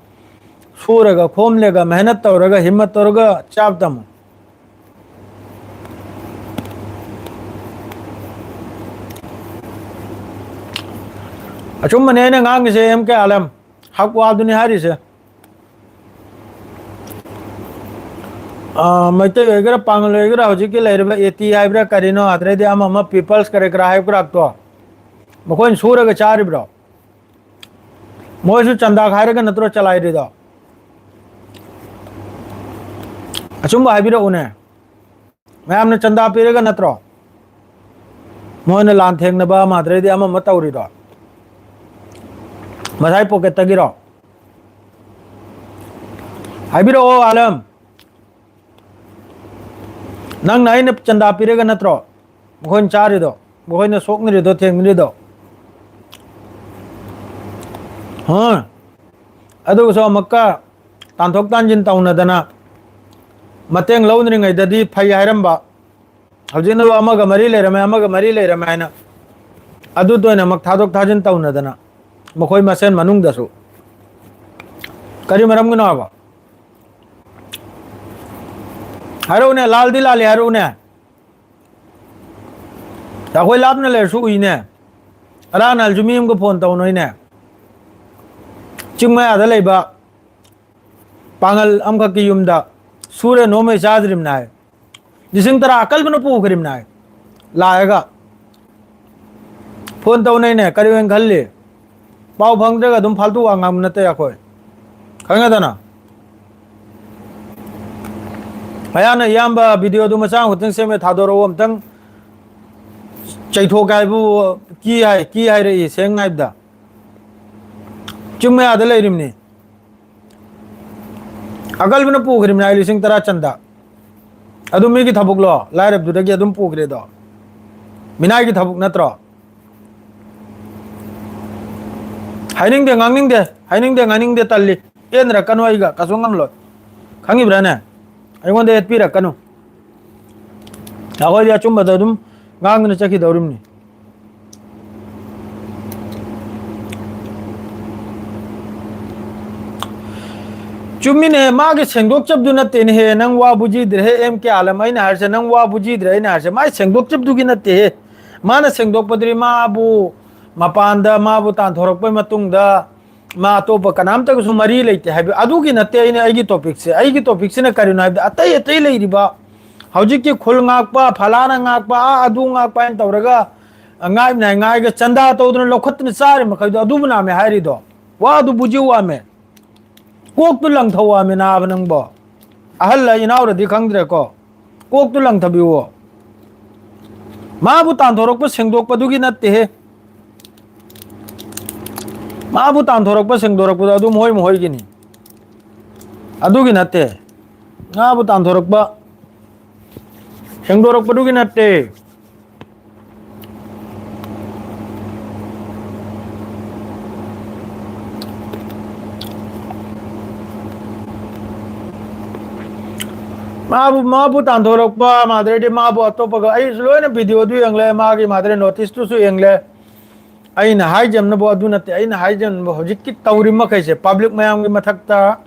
ꯁꯨꯔꯒ, ꯈꯣꯝꯂꯒ, ꯃꯦꯍꯅꯠ ꯇꯧꯔꯒ, ꯍꯤꯝꯃꯠ ꯇꯧꯔꯒ ꯆꯥꯕ ꯇꯝꯃꯨ꯫ ꯑꯆꯨꯝꯕꯅꯦ ꯑꯩꯅ ꯉꯥꯡꯉꯤꯁꯦ, ꯑꯦꯝ ꯀꯦ ꯑꯥꯂꯝ꯫ ꯍꯛ ꯋꯥꯗꯨꯅꯤ ꯍꯥꯏꯔꯤꯁꯦ꯫ ꯑ, ꯃꯩꯇꯩ ꯑꯣꯏꯒꯦꯔꯥ, ꯄꯥꯡꯒꯜ ꯑꯣꯏꯒꯦꯔꯥ, ꯍꯧꯖꯤꯛꯀꯤ ꯂꯩꯔꯤꯕ ꯑꯦ ꯇꯤ ꯍꯥꯏꯕ꯭ꯔꯥ ꯀꯔꯤꯅꯣ, ꯑꯗꯩꯗꯤ ꯑꯃ ꯑꯃ ꯄꯤꯄꯜꯁ ꯀꯔꯤ ꯀꯔꯥ ꯍꯥꯏꯕ ꯀꯔꯥꯛꯇꯣ, ꯃꯈꯣꯏꯅ ꯁꯨꯔꯒ ꯆꯥꯔꯤꯕ꯭ꯔꯣ? ꯃꯣꯏꯁꯨ ꯆꯟꯗꯥ ꯈꯥꯏꯔꯒ ꯅꯠꯇ꯭ꯔꯣ ꯆꯂꯥꯏꯔꯤꯗꯣ? ꯑꯆꯨꯝꯕ ꯍꯥꯏꯕꯤꯔꯛꯎꯅꯦ꯫ ꯃꯌꯥꯝꯅ ꯆꯟꯗꯥ ꯄꯤꯔꯒ ꯅꯠꯇ꯭ꯔꯣ ꯃꯣꯏꯅ ꯂꯥꯟ ꯊꯦꯡꯅꯕ ꯑꯃ ꯑꯗꯩꯗꯤ ꯑꯃ ꯑꯃ ꯇꯧꯔꯤꯗꯣ? ꯃꯁꯥꯏ ꯄꯣꯀꯦꯠꯇꯒꯤꯔꯣ? ꯍꯥꯏꯕꯤꯔꯛꯑꯣ, ꯑꯥꯂꯝ꯫ ꯅꯪꯅ ꯑꯩꯅ ꯆꯟꯗꯥ ꯄꯤꯔꯒ ꯅꯠꯇ꯭ꯔꯣ ꯃꯈꯣꯏꯅ ꯆꯥꯔꯤꯗꯣ? ꯃꯈꯣꯏꯅ ꯁꯣꯛꯅꯔꯤꯗꯣ, ꯊꯦꯡꯅꯔꯤꯗꯣ꯫ ꯍꯥ? ꯑꯗꯨꯒꯁꯨ ꯑꯃꯨꯛꯀ ꯇꯥꯟꯊꯣꯛ ꯇꯥꯟꯁꯤꯟ ꯇꯧꯅꯗꯅ ꯃꯇꯦꯡ ꯂꯧꯅꯔꯤꯉꯩꯗꯗꯤ ꯐꯩ ꯍꯥꯏꯔꯝꯕ, ꯍꯧꯖꯤꯛꯅ ꯑꯃꯒ ꯃꯔꯤ ꯂꯩꯔꯝꯃꯦ, ꯑꯃꯒ ꯃꯔꯤ ꯂꯩꯔꯝꯃꯦ ꯍꯥꯏꯅ ꯑꯗꯨꯗ ꯑꯣꯏꯅ ꯑꯃꯨꯛ ꯊꯥꯗꯣꯛ ꯊꯥꯖꯤꯟ ꯇꯧꯅꯗꯅ ꯃꯈꯣꯏ ꯃꯁꯦꯟ ꯃꯅꯨꯡꯗꯁꯨ꯫ ꯀꯔꯤ ꯃꯔꯝꯒꯤꯅꯣ ꯍꯥꯏꯕ? ꯍꯥꯏꯔꯛꯎꯅꯦ, ꯂꯥꯜꯗꯤ ꯂꯥꯜꯂꯤ ꯍꯥꯏꯔꯛꯎꯅꯦ꯫ ꯑꯩꯈꯣꯏ ꯂꯥꯞꯅ ꯂꯩꯔꯁꯨ ꯎꯏꯅꯦ꯫ ꯑꯔꯥ ꯅꯍꯥꯟꯁꯨ ꯃꯤ ꯑꯃꯒ ꯐꯣꯟ ꯇꯧꯅꯩꯅꯦ꯫ ꯆꯤꯡ ꯃꯌꯥꯗ ꯂꯩꯕ ꯄꯥꯉꯜ ꯑꯃꯈꯛꯀꯤ ꯌꯨꯝꯗ ꯁꯨꯔꯦ ꯅꯣꯝꯃꯩ ꯆꯥꯗ꯭ꯔꯤꯕꯅꯦ ꯍꯥꯏ꯫ ꯂꯤꯁꯤꯡ ꯇꯔꯥ ꯑꯀꯜꯕꯅ ꯄꯨꯈ꯭ꯔꯤꯕꯅꯦ ꯍꯥꯏ꯫ ꯂꯥꯛꯑꯒ ꯐꯣꯟ ꯇꯧꯅꯩꯅꯦ꯫ ꯀꯔꯤ ꯑꯣꯏꯅ ꯈꯜꯂꯤ? ꯄꯥꯎ ꯐꯪꯗ꯭ꯔꯒ ꯑꯗꯨꯝ ꯐꯥꯜꯇꯨ ꯋꯥ ꯉꯥꯡꯕ ꯅꯠꯇꯦ ꯑꯩꯈꯣꯏ꯫ ꯈꯪꯉꯦꯗꯅ? ꯃꯌꯥꯅ ꯏꯌꯥꯝꯕ ꯚꯤꯗꯤꯑꯣꯗꯨ ꯃꯆꯥ ꯈꯛꯇꯪ ꯁꯦꯝꯃꯦ ꯊꯥꯗꯣꯔꯛꯑꯣ ꯑꯝꯇꯪ꯫ ꯆꯩꯊꯣꯛꯀꯦ ꯍꯥꯏꯕꯨ ꯀꯤ ꯍꯥꯏ, ꯀꯤ ꯍꯥꯏꯔꯛꯏ ꯁꯦꯡꯅ ꯍꯥꯏꯕꯗ꯫ ꯆꯤꯡ ꯃꯌꯥꯗ ꯂꯩꯔꯤꯕꯅꯤ꯫ ꯑꯀꯜꯕꯅ ꯄꯨꯈ꯭ꯔꯤꯕꯅꯤ ꯍꯥꯏ ꯂꯤꯁꯤꯡ ꯇꯔꯥ ꯆꯟꯗ꯫ ꯑꯗꯨ ꯃꯤꯒꯤ ꯊꯕꯛꯂꯣ? ꯂꯥꯏꯔꯕꯗꯨꯗꯒꯤ ꯑꯗꯨꯝ ꯄꯨꯈ꯭ꯔꯦꯗꯣ꯫ ꯃꯤꯅꯥꯏꯒꯤ ꯊꯕꯛ ꯅꯠꯇ꯭ꯔꯣ? ꯍꯥꯏꯅꯤꯡꯗꯦ, ꯉꯥꯡꯅꯤꯡꯗꯦ, ꯍꯥꯏꯅꯤꯡꯗꯦ, ꯉꯥꯡꯅꯤꯡꯗꯦ, ꯇꯜꯂꯤ꯫ ꯄꯦꯟꯗ꯭ꯔꯛꯀꯅꯨ ꯑꯩꯒ, ꯀꯩꯁꯨ ꯉꯝꯂꯣꯏ꯫ ꯈꯪꯉꯤꯕ꯭ꯔꯥꯅꯦ? ꯑꯩꯉꯣꯟꯗ ꯌꯦꯠꯄꯤꯔꯛꯀꯅꯨ꯫ ꯑꯩꯈꯣꯏꯗꯤ ꯑꯆꯨꯝꯕꯗ ꯑꯗꯨꯝ ꯉꯥꯡꯗꯅ ꯆꯠꯈꯤꯗꯧꯔꯤꯕꯅꯤ꯫ ꯆꯨꯝꯃꯤꯅꯦ, ꯃꯥꯒꯤ ꯁꯦꯡꯗꯣꯛꯆꯕꯗꯨ ꯅꯠꯇꯦꯅꯦꯍꯦ, ꯅꯪ ꯋꯥ ꯕꯨꯖꯤꯗ꯭ꯔꯦꯍꯦ, ꯑꯦꯝ ꯀꯦ ꯑꯥꯂꯝ, ꯑꯩꯅ ꯍꯥꯏꯔꯤꯁꯦ, ꯅꯪ ꯋꯥ ꯕꯨꯖꯤꯗ꯭ꯔꯦ, ꯑꯩꯅ ꯍꯥꯏꯔꯤꯁꯦ, ꯃꯥꯏ ꯁꯦꯡꯗꯣꯛꯆꯕꯗꯨꯒꯤ ꯅꯠꯇꯦꯍꯦ꯫ ꯃꯥꯅ ꯁꯦꯡꯗꯣꯛꯄꯗꯨꯗꯤ ꯃꯥꯕꯨ ꯃꯄꯥꯟꯗ ꯃꯥꯕꯨ ꯇꯥꯟꯊꯣꯔꯛꯄꯩ ꯃꯇꯨꯡꯗ ꯃꯥ ꯑꯇꯣꯞꯄ ꯀꯅꯥꯝꯇꯒꯁꯨ ꯃꯔꯤ ꯂꯩꯇꯦ ꯍꯥꯏꯕ, ꯑꯗꯨꯒꯤ ꯅꯠꯇꯦ ꯑꯩꯅ, ꯑꯩꯒꯤ ꯇꯣꯄꯤꯛꯁꯦ꯫ ꯑꯩꯒꯤ ꯇꯣꯄꯤꯛꯁꯤꯅ ꯀꯔꯤꯅꯣ ꯍꯥꯏꯕꯗ, ꯑꯇꯩ ꯑꯇꯩ ꯂꯩꯔꯤꯕ ꯍꯧꯖꯤꯛꯀꯤ ꯈꯨꯜ ꯉꯥꯛꯄ, ꯐꯂꯥꯅ ꯉꯥꯛꯄ, ꯑꯥ ꯑꯗꯨ ꯉꯥꯛꯄ ꯍꯥꯏꯅ ꯇꯧꯔꯒ, ꯉꯥꯏꯕꯅ ꯉꯥꯏꯒ ꯆꯟꯗꯥ ꯇꯧꯗꯅ ꯂꯧꯈꯠꯇꯅ ꯆꯥꯔꯤ ꯃꯈꯩꯗꯣ ꯑꯗꯨꯕꯨ ꯅꯥꯃꯦ ꯍꯥꯏꯔꯤꯗꯣ꯫ ꯋꯥꯗꯨ ꯕꯨꯖꯤꯎ ꯋꯥꯃꯦ꯫ ꯀꯣꯛꯇꯨ ꯂꯪꯊꯧ ꯋꯥꯃꯦ ꯅꯥꯕ ꯅꯪꯕꯣ꯫ ꯑꯍꯜꯂ ꯏꯅꯥꯎꯔꯗꯤ ꯈꯪꯗ꯭ꯔꯦꯀꯣ꯫ ꯀꯣꯛꯇꯨ ꯂꯪꯊꯕꯤꯌꯨꯑꯣ꯫ ꯃꯥꯕꯨ ꯇꯥꯟꯊꯣꯔꯛꯄ ꯁꯦꯡꯗꯣꯛꯄꯗꯨꯒꯤ ꯅꯠꯇꯦꯍꯦ꯫ ꯃꯥꯕꯨ ꯇꯥꯟꯊꯣꯔꯛꯄ ꯁꯦꯡꯗꯣꯔꯛꯄꯗꯣ ꯑꯗꯨ ꯃꯈꯣꯏ ꯃꯈꯣꯏꯒꯤꯅꯤ꯫ ꯑꯗꯨꯒꯤ ꯅꯠꯇꯦ꯫ ꯃꯥꯕꯨ ꯇꯥꯟꯊꯣꯔꯛꯄ ꯁꯦꯡꯗꯣꯔꯛꯄꯗꯨꯒꯤ ꯅꯠꯇꯦ꯫ ꯃꯥꯕꯨ ꯃꯥꯕꯨ ꯇꯥꯟꯊꯣꯔꯛꯄ ꯃꯥꯗ꯭ꯔꯗꯤ ꯃꯥꯕꯨ ꯑꯇꯣꯞꯄꯒ ꯑꯩꯁꯨ ꯂꯣꯏꯅ ꯚꯤꯗꯤꯑꯣꯗꯨ ꯌꯦꯡꯂꯦ, ꯃꯥꯒꯤ ꯃꯥꯗ꯭ꯔ ꯅꯣꯇꯤꯁꯇꯨꯁꯨ ꯌꯦꯡꯂꯦ꯫ ꯑꯩꯅ ꯍꯥꯏꯖꯅꯕ ꯑꯗꯨ ꯅꯠꯇꯦ, ꯑꯩꯅ ꯍꯥꯏꯖꯅꯕ ꯍꯧꯖꯤꯛꯀꯤ ꯇꯧꯔꯤ ꯃꯈꯩꯁꯦ ꯄꯕ꯭ꯂꯤꯛ ꯃꯌꯥꯝꯒꯤ ꯃꯊꯛꯇ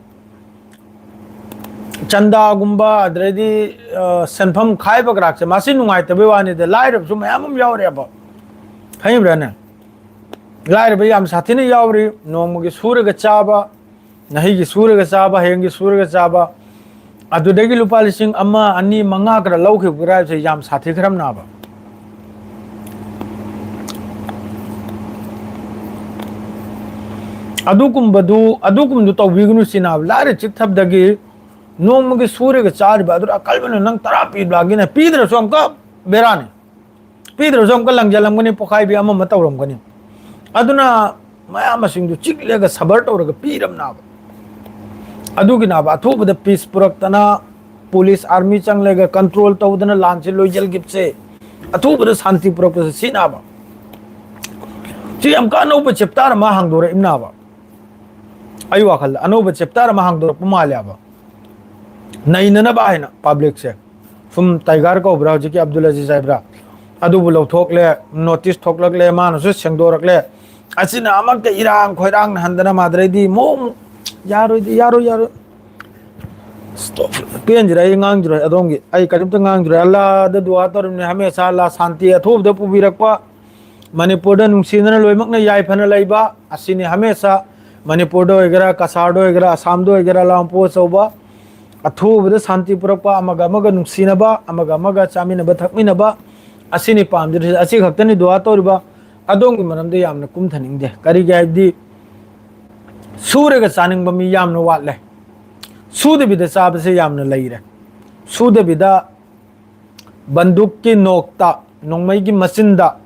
ꯆꯟꯗꯥꯒꯨꯝꯕ ꯑꯗꯩꯗꯤ ꯁꯦꯟꯐꯝ ꯈꯥꯏꯕ ꯀꯔꯥꯛꯁꯦ ꯃꯁꯤ ꯅꯨꯡꯉꯥꯏꯇꯕꯩ ꯋꯥꯅꯤꯗ, ꯂꯥꯏꯔꯕꯁꯨ ꯃꯌꯥꯝ ꯑꯃ ꯌꯥꯎꯔꯦꯕ꯫ ꯈꯪꯕ꯭ꯔꯥꯅꯦ? ꯂꯥꯏꯔꯕ ꯌꯥꯝ ꯁꯥꯊꯤꯅ ꯌꯥꯎꯔꯤ꯫ ꯅꯣꯡꯃꯒꯤ ꯁꯨꯔꯒ ꯆꯥꯕ, ꯅꯍꯩꯒꯤ ꯁꯨꯔꯒ ꯆꯥꯕ, ꯍꯌꯦꯡꯒꯤ ꯁꯨꯔꯒ ꯆꯥꯕ, ꯑꯗꯨꯗꯒꯤ ꯂꯨꯄꯥ ꯂꯤꯁꯤꯡ ꯑꯃ, ꯑꯅꯤ, ꯃꯉꯥ ꯈꯔ ꯂꯧꯈꯤꯕ ꯍꯥꯏꯕꯁꯦ ꯌꯥꯝ ꯁꯥꯊꯤꯈ꯭ꯔꯕꯅꯦꯕ꯫ ꯑꯗꯨꯒꯨꯝꯕꯗꯨ ꯑꯗꯨꯒꯨꯝꯕꯗꯨ ꯇꯧꯕꯤꯒꯅꯨ ꯁꯤꯅꯦꯕ꯫ ꯂꯥꯏꯔ ꯆꯤꯛꯊꯕꯗꯒꯤ ꯅꯣꯡꯃꯒꯤ ꯁꯨꯔꯒ ꯆꯥꯔꯤꯕ ꯑꯗꯨꯗ ꯑꯀꯜꯕꯅ ꯅꯪ ꯇꯔꯥ ꯄꯤꯕ ꯂꯥꯛꯒꯤꯅ ꯄꯤꯗ꯭ꯔꯁꯨ ꯑꯃꯨꯛꯀ ꯕꯦꯔꯥꯅꯤ꯫ ꯄꯤꯗ꯭ꯔꯁꯨ ꯑꯃꯨꯛꯀ ꯂꯪꯖꯜꯂꯝꯒꯅꯤ, ꯄꯣꯈꯥꯏꯕꯤ ꯑꯃ ꯑꯃ ꯇꯧꯔꯝꯒꯅꯤ꯫ ꯑꯗꯨꯅ ꯃꯌꯥꯝ ꯃꯁꯤꯡꯗꯨ ꯆꯤꯛꯂꯒ ꯁꯕꯔ ꯇꯧꯔꯒ ꯄꯤꯔꯝꯅꯕ꯫ ꯑꯗꯨꯒꯤꯅꯕ ꯑꯊꯨꯕꯗ ꯄꯤꯁ ꯄꯨꯔꯛꯇꯅ ꯄꯨꯂꯤꯁ ꯑꯥꯔꯃꯤ ꯆꯪꯂꯒ ꯀꯟꯇ꯭ꯔꯣꯜ ꯇꯧꯗꯅ ꯂꯥꯟꯁꯤ ꯂꯣꯏꯁꯤꯜꯈꯤꯕꯁꯦ, ꯑꯊꯨꯕꯗ ꯁꯥꯟꯇꯤ ꯄꯨꯔꯛꯄꯁꯦ ꯁꯤꯅꯕ꯫ ꯁꯤ ꯌꯥꯝ ꯀꯥꯟꯅꯧꯕ ꯆꯦꯞꯇꯔ ꯑꯃ ꯍꯥꯡꯗꯣꯔꯛꯏꯕꯅꯕ꯫ ꯑꯩ ꯋꯥꯈꯜꯗ ꯑꯅꯧꯕ ꯆꯦꯞꯇꯔ ꯑꯃ ꯍꯥꯡꯗꯣꯔꯛꯄ ꯃꯥꯜꯂꯦꯕ꯫ ꯅꯩꯅꯅꯕ ꯍꯥꯏꯅ ꯄꯕ꯭ꯂꯤꯛꯁꯦ꯫ ꯁꯨꯝ ꯇꯥꯏꯒꯔ ꯀꯧꯕ꯭ꯔꯥ ꯍꯧꯖꯤꯛꯀꯤ ꯑꯕꯗꯨꯜ ꯑꯖꯤꯖ ꯍꯥꯏꯕ꯭ꯔꯥ? ꯑꯗꯨꯕꯨ ꯂꯧꯊꯣꯛꯂꯦ, ꯅꯣꯇꯤꯁ ꯊꯣꯛꯂꯛꯂꯦ, ꯃꯥꯅꯁꯨ ꯁꯦꯡꯗꯣꯔꯛꯂꯦ꯫ ꯑꯁꯤꯅ ꯑꯃꯛꯇ ꯏꯔꯥꯡ ꯈꯣꯏꯔꯥꯡ ꯍꯟꯗꯅ ꯃꯥꯗ꯭ꯔꯩꯗꯤ ꯃꯑꯣꯡ ꯌꯥꯔꯣꯏꯗꯤ ꯌꯥꯔꯣꯏ ꯌꯥꯔꯣꯏ꯫ Stop. ꯄꯦꯟꯖꯤꯔꯦ, ꯑꯩ ꯉꯥꯡꯖꯔꯣꯏ ꯑꯗꯣꯝꯒꯤ꯫ ꯑꯩ ꯀꯔꯤꯝꯇ ꯉꯥꯡꯖꯔꯣꯏ꯫ ꯑꯜꯂꯥꯗ ꯗꯨꯋꯥ ꯇꯧꯔꯤꯕꯅꯤ, ꯍꯃꯦꯁꯥ ꯑꯜꯂꯥ ꯁꯥꯟꯇꯤ ꯑꯊꯨꯕꯗ ꯄꯨꯕꯤꯔꯛꯄ, ꯃꯅꯤꯄꯨꯔꯗ ꯅꯨꯡꯁꯤꯅꯅ ꯂꯣꯏꯅꯃꯛꯅ ꯌꯥꯏꯐꯅ ꯂꯩꯕ ꯑꯁꯤꯅꯤ ꯍꯃꯦꯁꯥ ꯃꯅꯤꯄꯨꯔꯗ ꯑꯣꯏꯒꯦꯔꯥ, ꯀꯁꯥꯔꯗ ꯑꯣꯏꯒꯦꯔꯥ, ꯑꯁꯥꯝꯗ ꯑꯣꯏꯒꯦꯔꯥ, ꯂꯥꯝꯄꯣ ꯑꯆꯧꯕ ꯑꯊꯨꯕꯗ ꯁꯥꯟꯇꯤ ꯄꯨꯔꯛꯄ, ꯑꯃꯒ ꯑꯃꯒ ꯅꯨꯡꯁꯤꯅꯕ, ꯑꯃꯒ ꯑꯃꯒ ꯆꯥꯃꯤꯟꯅꯕ ꯊꯛꯃꯤꯟꯅꯕ ꯑꯁꯤꯅꯤ ꯄꯥꯝꯖꯔꯤꯁꯦ꯫ ꯑꯁꯤ ꯈꯛꯇꯅꯤ ꯗꯨꯋꯥ ꯇꯧꯔꯤꯕ꯫ ꯑꯗꯣꯝꯒꯤ ꯃꯔꯝꯗ ꯌꯥꯝꯅ ꯀꯨꯝꯊꯅꯤꯡꯗꯦ꯫ ꯀꯔꯤꯒꯤ ꯍꯥꯏꯕꯗꯤ ꯁꯨꯔꯒ ꯆꯥꯅꯤꯡꯕ ꯃꯤ ꯌꯥꯝꯅ ꯋꯥꯠꯂꯦ, ꯁꯨꯗꯕꯤꯗ ꯆꯥꯕꯁꯦ ꯌꯥꯝꯅ ꯂꯩꯔꯦ꯫ ꯁꯨꯗꯕꯤꯗ ꯕꯟꯗꯨꯛꯀꯤ ꯅꯣꯛꯇ, ꯅꯣꯡꯃꯩꯒꯤ ꯃꯆꯤꯟꯗ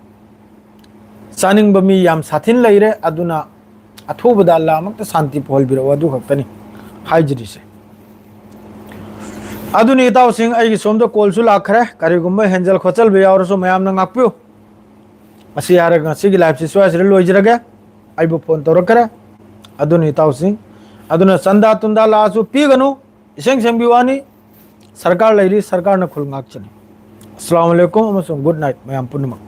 ꯆꯥꯅꯤꯡꯕ ꯃꯤ ꯌꯥꯝ ꯁꯥꯊꯤꯅ ꯂꯩꯔꯦ꯫ ꯑꯗꯨꯅ ꯑꯊꯨꯕꯗ ꯑꯜꯂꯥ ꯑꯃꯛꯇ ꯁꯥꯟꯇꯤ ꯄꯨꯍꯟꯕꯤꯔꯛꯑꯣ, ꯑꯗꯨ ꯈꯛꯇꯅꯤ ꯍꯥꯏꯖꯔꯤꯁꯦ꯫ ꯑꯗꯨꯅꯤ ꯏꯇꯥꯎꯁꯤꯡ, ꯑꯩꯒꯤ ꯁꯣꯝꯗ ꯀꯣꯜꯁꯨ ꯂꯥꯛꯈ꯭ꯔꯦ꯫ ꯀꯔꯤꯒꯨꯝꯕ ꯍꯦꯟꯖꯜ ꯈꯣꯠꯆꯜꯕ ꯌꯥꯎꯔꯁꯨ ꯃꯌꯥꯝꯅ ꯉꯥꯛꯄꯤꯌꯨ꯫ ꯑꯁꯤ ꯍꯥꯏꯔꯒ ꯉꯁꯤꯒꯤ ꯂꯥꯏꯐꯁꯤ ꯁ꯭ꯋꯥꯏꯁꯤꯗ ꯂꯣꯏꯖꯔꯒꯦ꯫ ꯑꯩꯕꯨ ꯐꯣꯟ ꯇꯧꯔꯛꯈ꯭ꯔꯦ꯫ ꯑꯗꯨꯅꯤ ꯏꯇꯥꯎꯁꯤꯡ, ꯑꯗꯨꯅ ꯆꯟꯗꯥ ꯇꯨꯟꯗꯥ ꯂꯥꯛꯑꯁꯨ ꯄꯤꯒꯅꯨ, ꯏꯁꯦꯡ ꯁꯦꯡꯕꯤ ꯋꯥꯅꯤ꯫ ꯁꯔꯀꯥꯔ ꯂꯩꯔꯤ, ꯁꯔꯀꯥꯔꯅ ꯈꯨꯜ ꯉꯥꯛꯆꯅꯤ꯫ ꯑꯁꯂꯥꯃꯨ ꯑꯂꯥꯏꯀꯨꯝ ꯑꯃꯁꯨꯡ ꯒꯨꯗ ꯅꯥꯏꯠ ꯃꯌꯥꯝ ꯄꯨꯝꯅꯃꯛ꯫